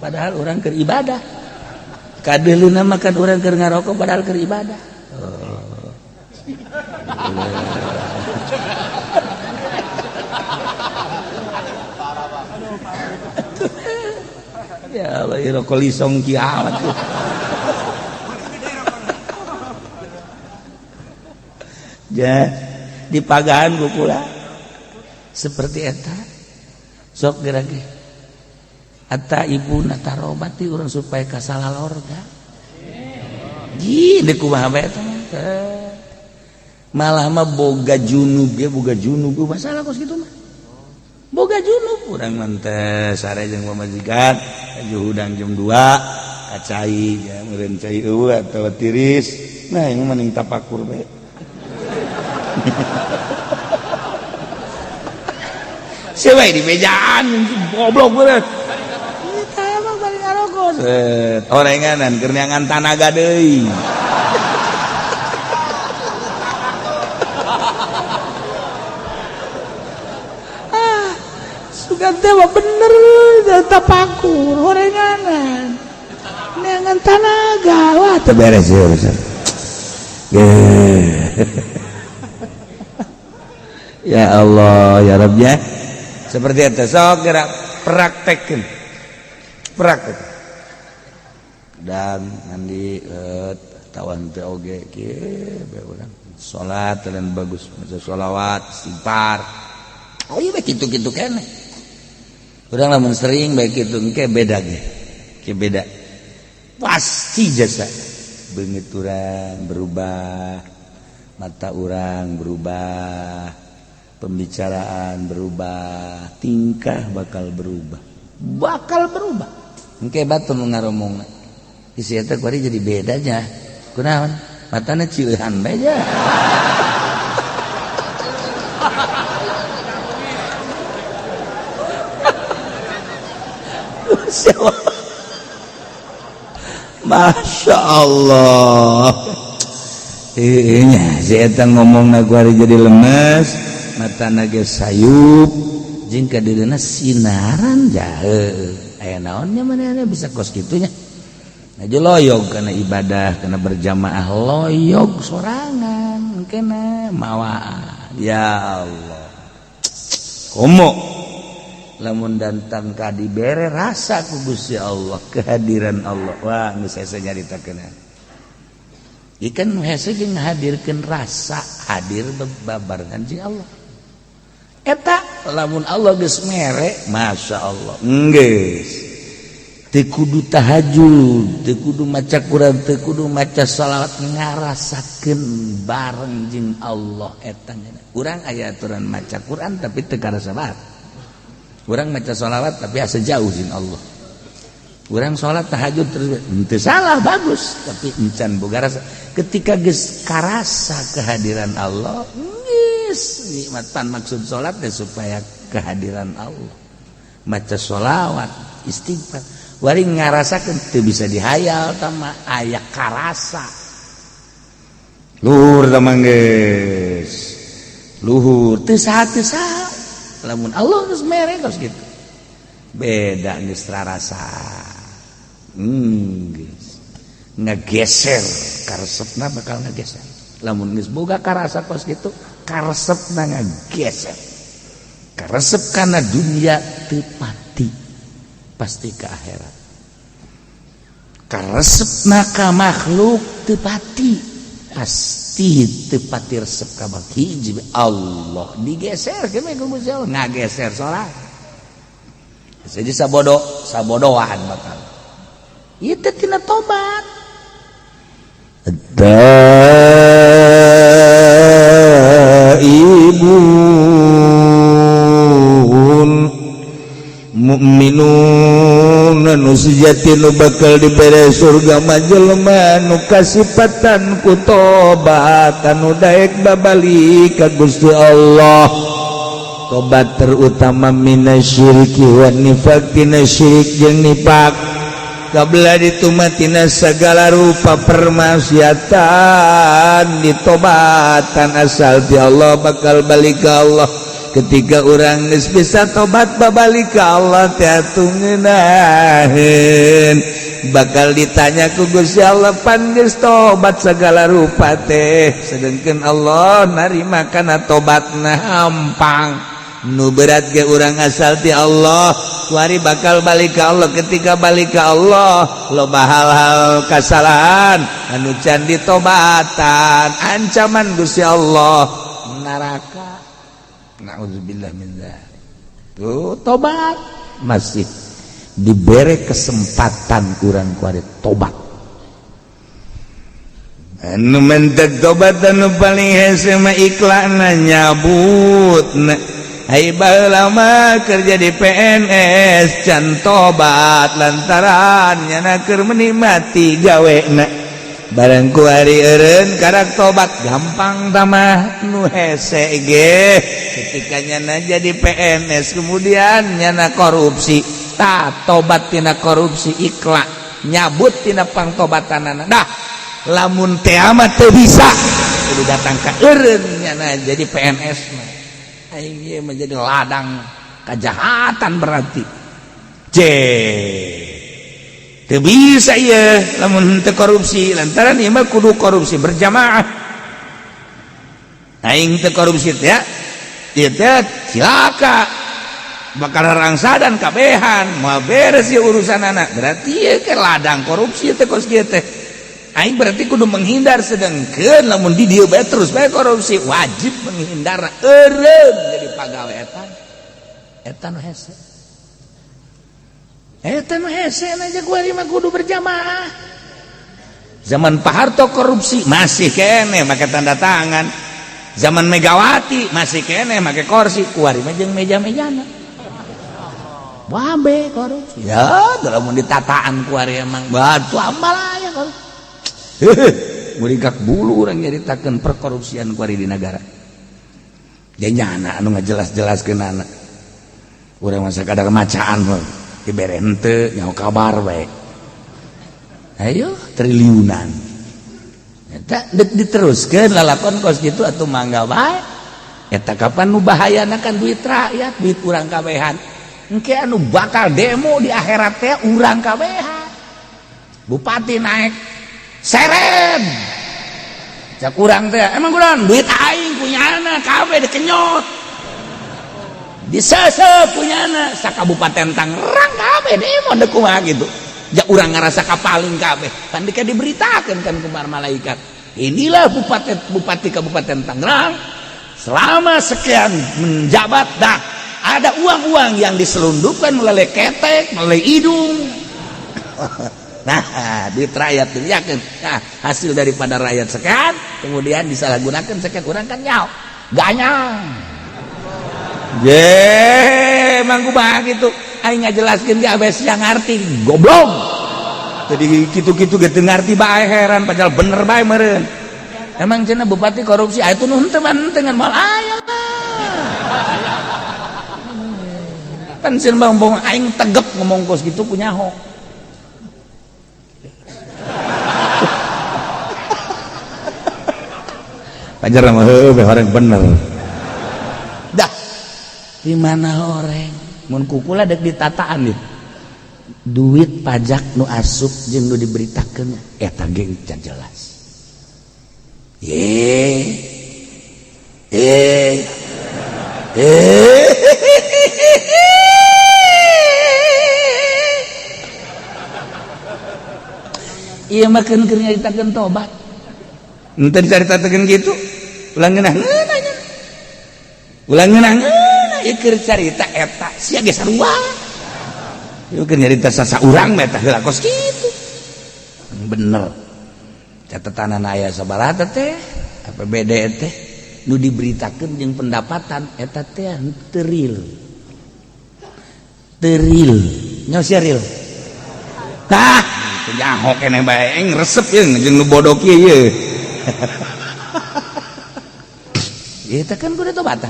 Padahal orang keur ibadah. Kadeuleuna mah kan urang keur ngarokok padahal keur ibadah. Ya Allah, rokok lisong kiamat. Ja, di pagahan kukula seperti eta sok geura ge ata ibu na tarobati urang supaya kasalah lorga. Ji deuk kumaha bae eta mah. Malah mah boga junub ge boga junub masalah kos kitu mah. Boga junub urang mah teh sare jeung pamajikan hudang jam 2 kacai ya meureun cai eueuh atawa tiris. Nah ini mending tapakur bae. Siapa di mejaan goblok bener. Kita emang bari ngarokok. Set orenganan keur neangan tanaga deui. Ah, sugan teh mah bener tapakur orenganan. Neangan tanaga wah teu beres ieu urusan. Ya Allah ya Rabb ya. Seperti itu sok gerak praktekkeun. Praktek. Dan mandi tawan teh oge kieu bae urang salat dan bagus maca sholawat, istighfar. Oh iya, kitu-kitu keneh. Urang lamun sering bae kitu engke beda ge. Ke beda. Pasti jasa beungeut urang berubah, mata urang berubah, pembicaraan berubah, tingkah bakal berubah. Bakal berubah. Engke batur nu ngaromongna. Isi eta kuari jadi bedanya. Kunaon? Matana cileuhan bae ja. Masya Allah. Nya si eta ngomongna kuari jadi lemes, matana ge sayup, jeung kadeudeuhna sinaran jahe. Aya naonnya manehna bisa kos kitunya. Aja loyog karena ibadah, karena berjamaah loyog sorangan kena mawaan. Ya Allah. Komo lamun datang ka dibere rasa ku Gusti Allah, kehadiran Allah. Wah, geus hese nyaritakeun. Ikan nu hese jeung ngahadirkeun rasa hadir bebarengan jeung Allah. Eta lamun Allah geus mere, Masya Allah. Geus. Teu kudu tahajud, teu kudu maca Quran, teu kudu maca shalawat, ngarasakeun bareng jeung Allah eta. Urang aya aturan maca Quran tapi teu karasa banget. Urang maca shalawat tapi asa jauh jeung Allah. Urang salat tahajud terus henteu salah, bagus, tapi encan boga rasa. Ketika geus karasa kehadiran Allah, geus nikmatan. Maksud salat teh supaya kehadiran Allah. Maca sholawat, istighfar, wari ngarasakeun teu bisa dihayal tama aya karasa. Luhur tama geus. Luhur teu saha teu saha. Lamun Allah geus mere kos kitu. Beda geus rarasa. Geus. Ngageser karesepna bakal ngageser. Lamun geus boga karasa kos kitu, karesepna ngageser. Karesep kana dunia teu pati, pasti ke akhirat. Karesepna ka makhluk teu pati, pasti teu pati resep ka hiji Allah digeser ke ku Gusti Allah ngageser salat. Jadi sabodo sabodoan bakal. Itu tina tobat. Taibun mukminun nu sejati nu bakal dibere surga mah jelema nu kasipatan ku tobat, anu daek babalik ka Gusti Allah. Tobat terutama minasyiriki wan nifaq, tina syirik jeung nifak, kabla ditumatina segala rupa permaksiatan ditobatan asal ti Allah bakal balik ke Allah. Ketika orang geus bisa tobat babalik ke Allah teh atuh ngeunaheun bakal ditanya ku Gusti Allah, pan geus tobat segala rupa teh, sedangkan Allah narima kana tobatna hampang. Nu berat ge urang asal ti Allah kuari bakal balik ke Allah. Ketika balik ke Allah, loba hal-hal kesalahan anu can ditobatan, ancaman Gusti Allah neraka, naudzubillah min dzalik. Tuh tobat masih diberi kesempatan kurang kuari tobat. Anu mentek tobat anu paling hese mah iklanna nyabut. Hai baheula mah kerja di PNS can tobat lantaran nyana keur menikmati gawena. Barang kuari eureun karak tobat gampang tamah. Nu hese ge ketika nyana jadi PNS kemudian nyana korupsi, tah tobat tina korupsi, ikhlas nyabut tina pangtobatanana. Dah lamun teh mah teu bisa kudu datang ka eureun nyana jadi PNS mah aing ieu menjadi ladang kejahatan berarti C teu bisa ieu lamun teu korupsi lantaran ieu mah kudu korupsi berjamaah. Aing teu korupsi teh ieu teh cilaka. Bakal rangsadan kabehan moal beres ya urusan anak. Berarti ya ke ladang korupsi teh kos kieu teh. Aing berarti kudu menghindar, sedengkeun lamun di dieu bae terus bae korupsi, wajib menghindar eureun jadi pagawe eta. Eta nu hese. Eta nu hese aja kuari mah kudu berjamaah. Zaman Pak Harto korupsi masih kene make tanda tangan. Zaman Megawati masih kene make kursi, kuari mah jeung meja-mejana. Wabe korupsi. Ya, dalam ditataan kuari emang batu amal aya korupsi. Muringkak bulu urang nyaritakeun perkorupsian kuari di negara. Janyana anu ngajelas-jelaskeun anak. Urang mah sakadar macaan mah dibere henteu nyaho kabar bae. Ayo triliunan. Eta diteruskeun lalakon kos kitu atuh mangga bae. Eta kapan nu bahayana kan duit rakyat, duit urang kabehan. Engke anu bakal demo di akhirat teh urang kabehan. Bupati naik seren. Cak urang teh emang kurang duit aing punya anak kabeh dikenyot. Disesep punya anak sakabupaten Tangerang kabeh demo deuk kumaha gitu. Ja urang ngarasa kapaling kabeh. Pan dika diberitakeun kan ku malaikat. Inilah bupati Kabupaten Tangerang selama sekian menjabat dah ada uang-uang yang diselundupkan melalui ketek, melalui hidung. Nah, duit rakyat yakin. Nah, hasil daripada rakyat sekian, kemudian disalahgunakan sekian, orang kan nyaw, ganyang. Ye, emang kumaha gitu. Aing ngajelaskeun ge abes yang ngarti, goblok. Jadi kitu-kitu ge teu ngarti bae heran padahal bener bae meureun. Emang cenah bupati korupsi, ah itu nu henteu mah henteu ngan moal aya lah. Pan sieun bang aing tegep ngomong kos gitu ku nyaho. Pajar mah heueuh horeng bener. Dah. Di mana horeng? Mun kukula dek ditataan ieu. Duit pajak nu asup jeung nu diberitakeun eta ge can jelas. Ye. Eh. Eh. Iya makan keur nyaritakeun tobat. Henteu dicaritakeun kitu. Ulah ngeunah-ngeunah nya. Ulah ngeunah-ngeunah ieu keur carita eta sia ge sarua. Ieu keur nyarita sasaurang mah eta heula kos kitu. Bener. Catatanana aya sabaraha teh APBD teh nu diberitakeun jeung pendapatan eta teh teu real. Teu real. Nya sia real. Tah nyaho keneh bae aing resep ye jeung nu bodoh kieu ye. Eta kan kudu tobatan.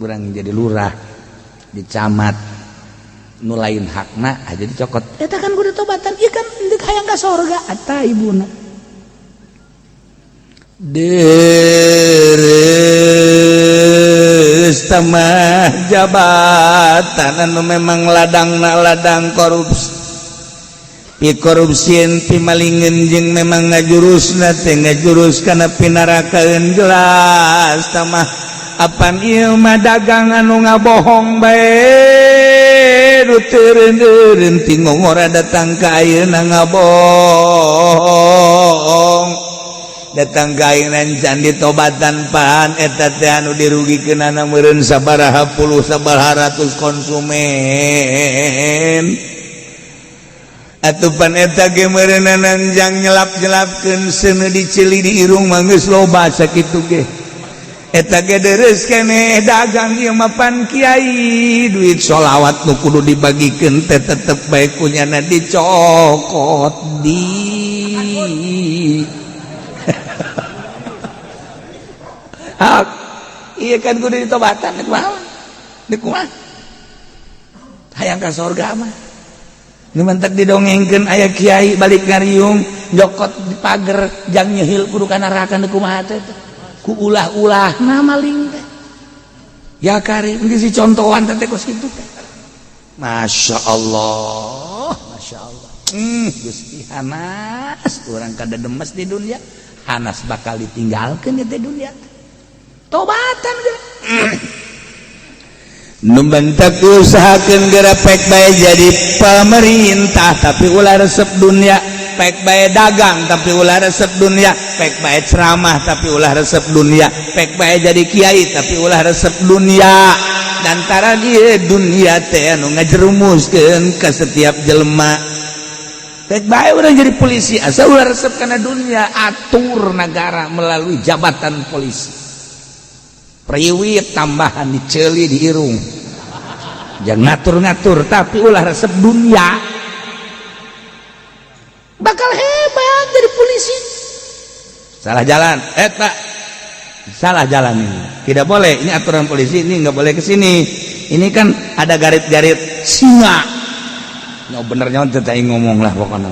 Urang jadi lurah, di camat, nu lain hakna aja dicokot. Eta kan kudu tobatan, ieu kan deuk hayang ka sorga eta ibuna. Deres tamah jabatan anu memang ladangna ladang korupsi. Pi korupsieun pi malingeun jeung memang ngajurusna teh ngajurus kana pinarakaeun jelas tamah apan ieu mah dagang anu ngabohong bae nu teureun-eureun ti ngongora datang ka ayeuna ngabohong datang ka ayeuna can ditobatan pan eta teh anu dirugikeunana meureun sabaraha puluh sabaraha ratus konsumen. Atupan eta ge meureunana jang nyelap-nyelapkeun seuneu diceli di irung mah geus loba sakitu ge. Eta ge deres keneh dagang ieu mah pan kiai duit sholawat nu kudu dibagikeun teh tetep bae kunyana dicokot di. Hak ieu kan kudu ditobatan deuk kumaha? Deuk kumaha? Hayang ka sorga mah. Nu mantak didongengkeun aya kiai balik ngariung nyokot di pager jang nyehil kudu ka neraka nu kumaha teh ku ulah-ulah na maling teh ya karim geus dicontohan teh kos kitu teh. Masya Allah, Masya Allah. Gusti hanas urang kada demes di dunia, hanas bakal ditinggalkeun di dunia. Tobatan geus. Nu bentak usahakeun geura pek bae jadi pemerintah, tapi ulah resep dunia. Pek bae dagang, tapi ulah resep dunia. Pek bae ceramah, tapi ulah resep dunia. Pek bae jadi kiai, tapi ulah resep dunia. Dantara dia dunia teh anu ngajerumuskeun ke setiap jelema. Pek bae urang jadi polisi, asal ulah resep kana dunia. Atur negara melalui jabatan polisi. Priwit tambahan diceli di irung, jangan ngatur-ngatur, tapi ulah resep dunia. Bakal hebat jadi polisi. Salah jalan, eh Pak, salah jalan, ini tidak boleh, ini aturan polisi, ini nggak boleh ke sini, ini kan ada garit-garit singa. No benernya tetap ngomong lah pokoknya.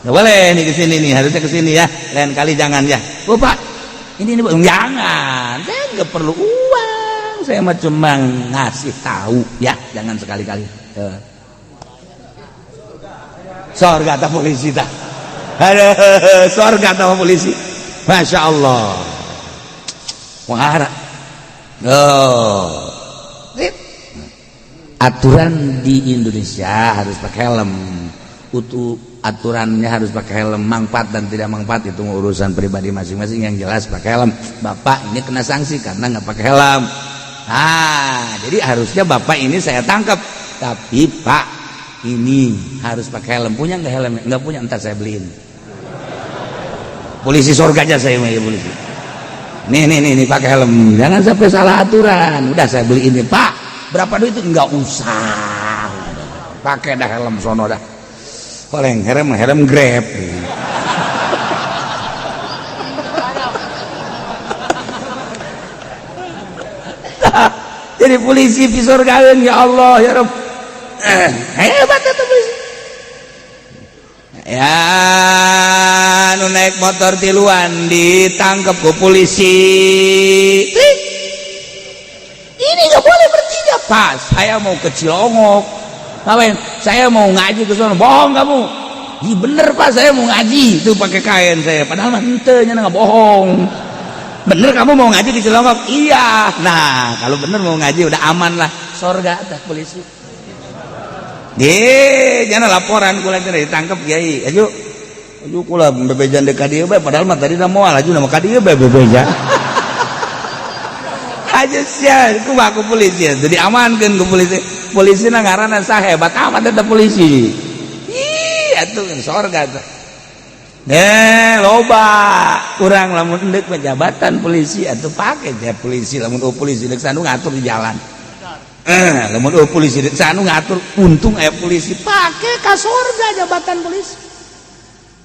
Nggak boleh ini ke sini nih, harusnya ke sini ya, lain kali jangan ya. Oh Pak, ini jangan, saya nggak perlu uang, saya mah cuma ngasih tahu ya, jangan sekali-kali. Sorga atau polisi tak? Aduh, sorga atau polisi, masya Allah. Wah, oh, aturan di Indonesia harus pakai helm. Utuh aturannya harus pakai helm, manfaat dan tidak manfaat itu urusan pribadi masing-masing, yang jelas pakai helm. Bapak ini kena sanksi karena nggak pakai helm. Nah, jadi harusnya bapak ini saya tangkap, tapi Pak, ini harus pakai helm. Punya nggak helm? Nggak punya, ntar saya beliin. Polisi surga aja saya mau ya, polisi. Nih nih nih, nih pakai helm, jangan sampai salah aturan. Udah saya beli ini, Pak. Berapa duit itu? Nggak usah, pakai dah helm sono dah. Paling helm helm Grab. Jadi polisi pisurgaeun, ya Allah ya Rabb. Hebat itu polisi. Ya, nu naik motor tiluan ditangkap ku polisi. Klik. Ini nggak boleh bertiga. Pas saya mau ke Cilongok. Ngapain? Saya mau ngaji ke sana. Bohong kamu. Ih, bener Pak, saya mau ngaji. Itu pakai kain saya. Padahal mah henteu nya, nggak bohong. Bener kamu mau ngaji di Cilongok? Iya. Nah, kalau bener mau ngaji udah aman lah. Sorga tah polisi. Deh, jangan laporan kula teh ditangkap kiai. Aju. Aju kula bebejan deuk ka dieu bae, padahal mah tadi da moal, aju nama ka dieu bae bebeja. Aja sia, kumaha ku polisi jadi amankeun ku polisi. Polisi na ngaranna saha, hebat amat eta polisi. Ih, atuh sorga tuh. Eh, loba kurang lamun endek jabatan polisi atau pakai ya polisi. Lamun oh polisi dek sanu ngatur di jalan. Eh, lamun oh polisi dek sanu ngatur, untung aya polisi, pakai ka sorga jabatan polisi.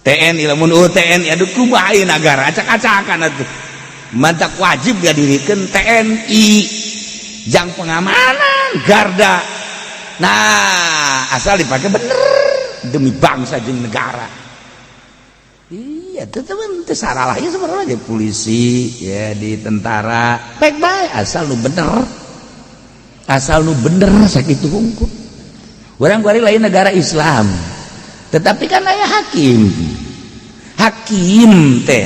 TNI, lamun oh TNI, aduh, kumaha negara acak-acakan atuh. Mantak wajib ya dirikan TNI jang pengamanan garda. Nah, asal dipakai bener demi bangsa jeung negara. Iya, tetep itu salah ya sebenarnya. Polisi ya, di tentara baik baik, asal lu bener, asal lu bener sakit hukum. Orang kuari lain negara Islam, tetapi kan aya hakim. Hakim teh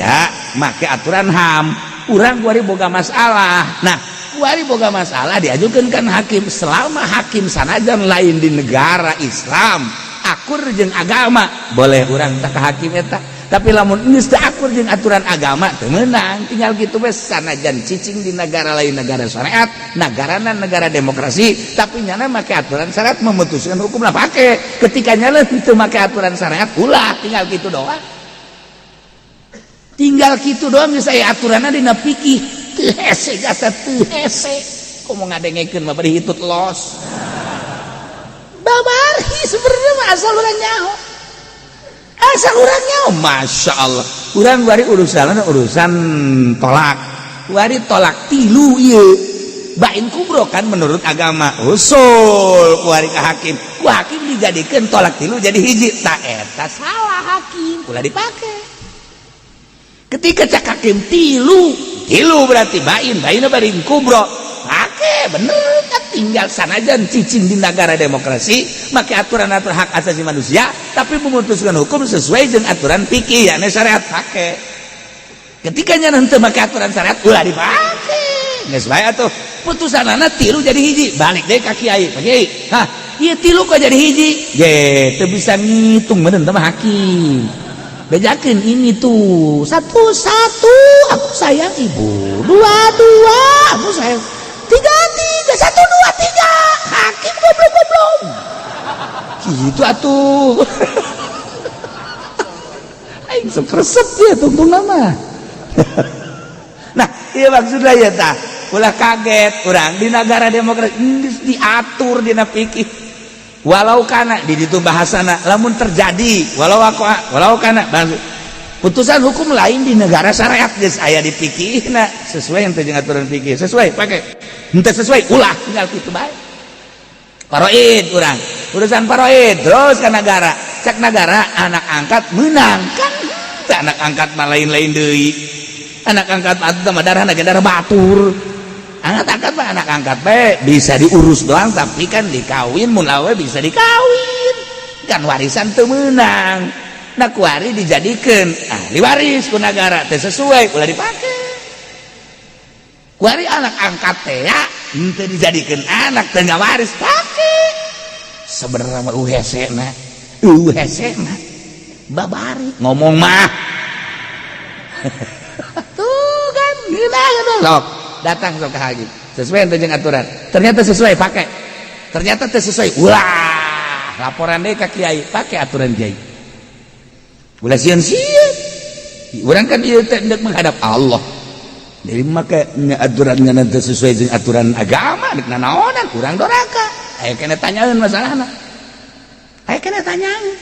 make aturan HAM. Urang kuari boga masalah. Nah, kuari boga masalah diajukan kan hakim. Selama hakim sanajan lain di negara Islam akur jeung agama, boleh urang tak ke hakim eta. Tapi lamun geus teu akur jeung aturan agama, teu meunang. Tinggal gitu we, sanajan cicing di negara lain, negara syariat, negarana negara demokrasi, tapi nyana make aturan syariat memutuskan hukum lah pake. Ketika nyana teu make aturan syariat, ulah. Tinggal gitu doang, tinggal gitu doang. Geus aya aturanna dina fikih, teu hese jasa, teu hese. Komo ngadengekeun mah bari hitut los babari. Sebenarnya mah asal urang nyaho, asal urang nyaho. Masya Allah, urang bari urusan urusan tolak, wari tolak tilu ieu bain kubro kan menurut agama. Usul kuari ke hakim, ku hakim dijadikan tolak tilu jadi hiji. Tak, eta salah hakim, ulah dipake. Ketika cak hakim tilu tilu berarti bain, bain bain kubro, pake bener kan. Tinggal sanajan cicing di negara demokrasi make aturan aturan hak asasi manusia, tapi memutuskan hukum sesuai dengan aturan fikih, yakni syariat, pake. Ketika nya henteu make aturan syariat, ulah dipake. Geus bae atuh. Putusanana tilu jadi hiji, balik deui ka kiai. Pak Kiai, hah, ieu tilu kok jadi hiji? Ge, teu bisa ngitung meureun teh mah hakim. Bejakeun ini tuh satu satu aku sayang ibu, dua dua aku sayang, tiga tiga, satu dua tiga. Hakim goblok goblok gitu atuh. Aing sok resep ya tungtung nama. Nah, iya maksudnya ya tah ulah kaget urang di negara demokrasi geus diatur dina fikih. Walau kana di ditu bahasana lamun terjadi, walau aku walau kana putusan hukum lain di negara syariat geus aya di fikihna, sesuai yang jeung aturan fikih, sesuai pakai, henteu sesuai ulah, tinggal kitu bae. Faraid urang, urusan faraid terus ke negara, cek negara anak angkat menang kan. Teu anak angkat mah lain-lain deui, anak angkat mah mah darah darah batur. Anak angkat mah anak angkat bae bisa diurus doang, tapi kan dikawin, mun awe bisa dikawin kan, warisan teu meunang. Nah, kuari dijadikan ahli waris ku negara, teu sesuai ulah dipake. Kuari anak angkat teh ya henteu dijadikan anak, teu waris pake. Sebenarnya mah hese na, hese na babari ngomong mah tuh kan gila gitu. Sok datang sok ke haji, sesuai jeung aturan, ternyata sesuai pakai, ternyata teu sesuai ulah, laporan deui ka kiai, pakai aturan kiai. Ulah sieun-sieun urang kan ieu teh hendak menghadap Allah. Jadi make aturan teu sesuai jeung aturan agama dek nanaonan urang doraka. Aya kena tanyaeun masalahna, aya kena tanyaeun.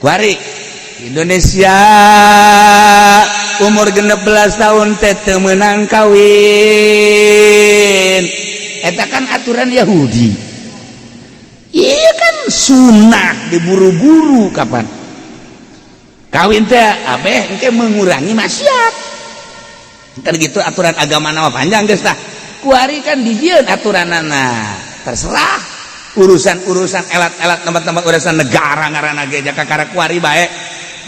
Kuari Indonesia umur 16 tahun teh teu meunang kawin, eta kan aturan Yahudi. Iya kan sunnah diburu-buru kapan kawin teh abeh engke mengurangi maksiat kan gitu. Aturan agama nama panjang geus tah. Kuari kan dijieun aturanana, terserah urusan-urusan elat-elat tempat-tempat urusan negara ngaranna ge jaka kakara kuari bae.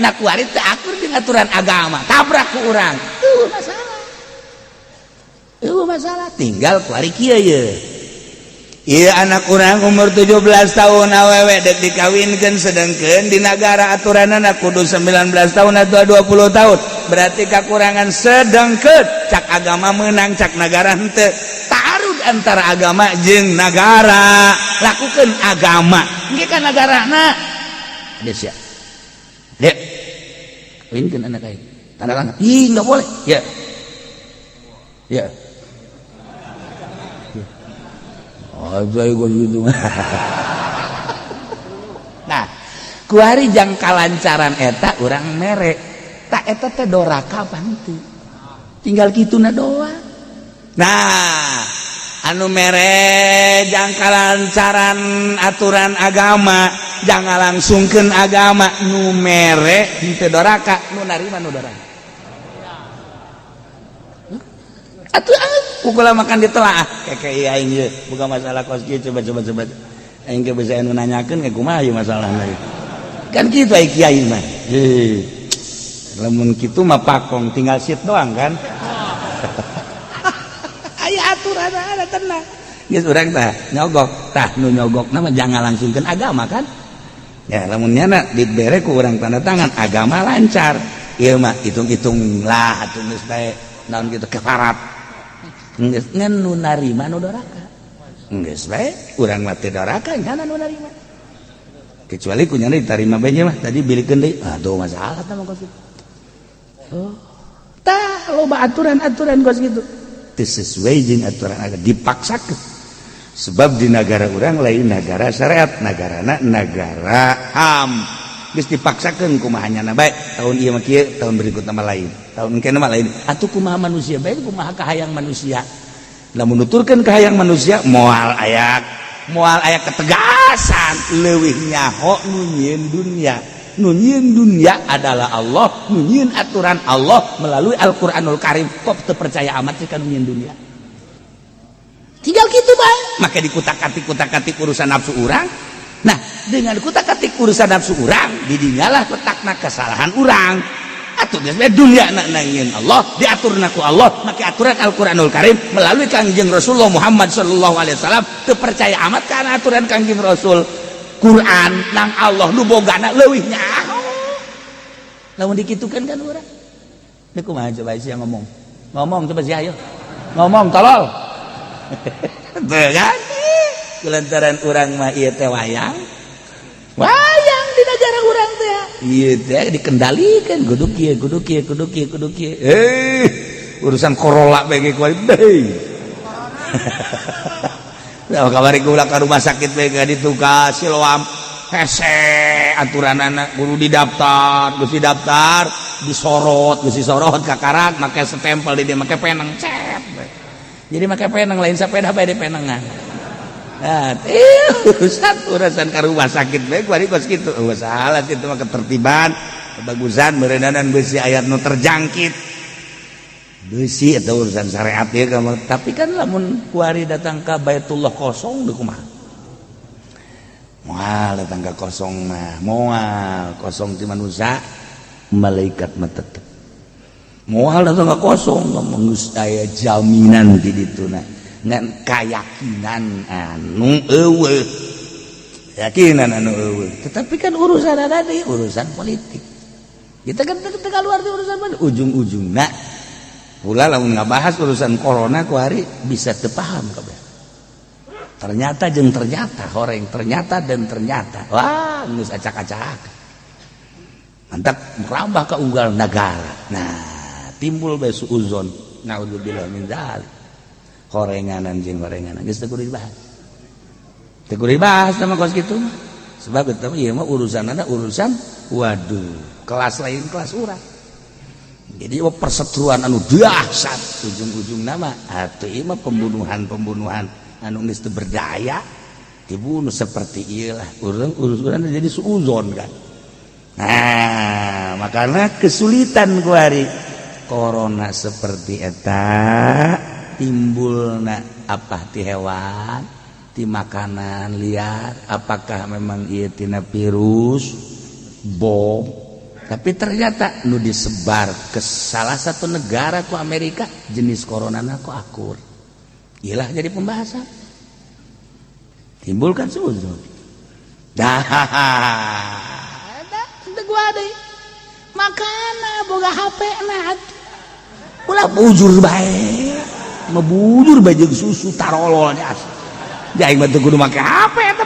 Nah, kuari teu akur jeung aturan agama, tabrak ku urang tuh masalah. Itu masalah tinggal kuari kieu ye. Iya, anak urang umur 17 tahun awewe dek dikawinkan, sedangkan di negara aturan anak kudu 19 tahun atau 20 tahun, berarti kekurangan. Sedangkan cak agama menang, cak negara henteu. Taarud antara agama jeung negara, lakukan agama engke kan negara na ada sia. Dek, kawinkeun anak aing, tanda tangan. Ih, nggak boleh ya ya. Aja gitu. Nah, kuari jang kalancaran eta urang mere tak eta teh doraka apa henteu, tinggal kituna doang. Nah, anu mere jang kalancaran aturan agama, jangan langsungkeun agama, nu mere henteu doraka, nu narima nu doraka. Atuh pukul makan ditelaah kayak aing ieu bukan masalah kos kieu. Coba coba coba, aing ge bisa anu nanyakeun ke kumaha ieu masalahna kan kitu. Ai kiai mah heuh, lamun kitu mah pakong tinggal sit doang kan. Aya aturan ada, tenang geus. Urang tah nyogok tah, nu nyogok mah jangan langsungkeun agama kan ya. Lamun nyana dibere ku urang tanda tangan agama lancar, ieu mah hitung-hitung lah atuh geus bae naon gitu kefarat. Geus ngan nu narima nu doraka, geus bae. Urang mah teu doraka, nyana nu narima, kecuali ku nyana ditarima bae mah tadi bilikeun deui, aduh masalah tah mah kos kitu. Oh tah, loba aturan-aturan kos kitu teu sesuai jeung aturan agama dipaksakeun, sebab di negara urang lain negara syariat, negarana negara HAM. Geus dipaksakeun kumaha nyana bae, tahun ieu mah kieu, tahun berikut nama lain, tahun engke mah lain. Atuh kumaha manusia bae, kumaha kahayang manusia? Lamun nuturkeun kahayang manusia moal aya, moal aya ketegasan. Leuwih nyaho nu nyieun dunia. Nu nyieun dunia adalah Allah, nu nyieun aturan Allah melalui Al-Qur'anul Karim. Kok teu percaya amat sih ka nu nyieun dunia? Tinggal gitu bae, maka dikutak-katik kutak-katik urusan nafsu urang. Nah, dengan kutak-katik urusan nafsu urang, didinyalah letakna kesalahan urang. Atuh Atuh geus bae dunya na nangieun Allah, diaturna ku Allah make aturan Al-Qur'anul Karim melalui Kangjeng Rasulullah Muhammad sallallahu alaihi wasallam. Teu percaya amat kana aturan Kangjeng Rasul, Quran nang Allah nu bogana leuwih nyaho. Lamun dikitukeun kan urang. Ini kumaha coba sia ngomong? Ngomong coba sia, ayo. Ngomong, tolol. Tuh kan? Kulantaran urang mah ieu teh wayang. Wayang di negara urang teh. Ieu teh dikendalikan kudu kieu, kudu kieu, kudu kieu, kudu kieu. Eh, urusan corona bae ge kuari deui. Nah, kamari kula ka rumah sakit bae ka ditu ka Siloam. Hese aturanana, kudu didaftar, geus didaftar, disorot, geus disorot kakarak make stempel di dia, make penang cep. Jadi make penang, lain sepeda bae di penangan. Nah, urusan urusan ka rumah sakit bae kuari kos kitu. Oh, salah itu mah, ketertiban, kebagusan meureunanan besi ayat nu terjangkit. Besi atau urusan syariat ya kamu. Tapi kan lamun kuari datang ke Baitullah kosong deui kumaha? Moal datang ke kosong mah, moal kosong ti manusia, malaikat mah tetep. Moal datang ke kosong, ngomong geus aya jaminan di dituna. Ngan kayakinan anu eueuh. Keyakinan anu eueuh. Tetapi kan urusan ada di urusan politik. Kita kan teu keluar di urusan politik. Ujung-ujungna pula lamun ngabahas urusan corona kuari bisa teu paham kabeh. Ternyata jeung ternyata, horeng ternyata dan ternyata, wah, geus acak-acak, mantap merambah ke unggal negara. Nah, timbul bae suuzon, naudzubillah min dzalik, horenganan jeung horenganan. Geus teu kudu dibahas, teu kudu dibahas sama kos kitu mah, sebab eta mah ieu mah urusanana urusan, waduh, kelas lain, kelas urang. Jadi oh, perseteruan anu dahsyat, ujung-ujung nama atuh ieu mah pembunuhan-pembunuhan anu geus teu berdaya, dibunuh seperti ieu lah. Urang urusan jadi suuzon kan. Nah, makanya kesulitan kuari corona seperti eta timbulna apa, ti hewan, ti makanan liar, apakah memang ieu tina virus bom? Tapi ternyata nu disebar ke salah satu negara ku Amerika jenis corona ku akur. Iyalah, jadi pembahasan, timbulkan suuzon. Dah gua deh, makana boga HP na ulah bujur bae, mah bujur bae jeung susu tarololnya. Aing mah teu kudu make HP eta.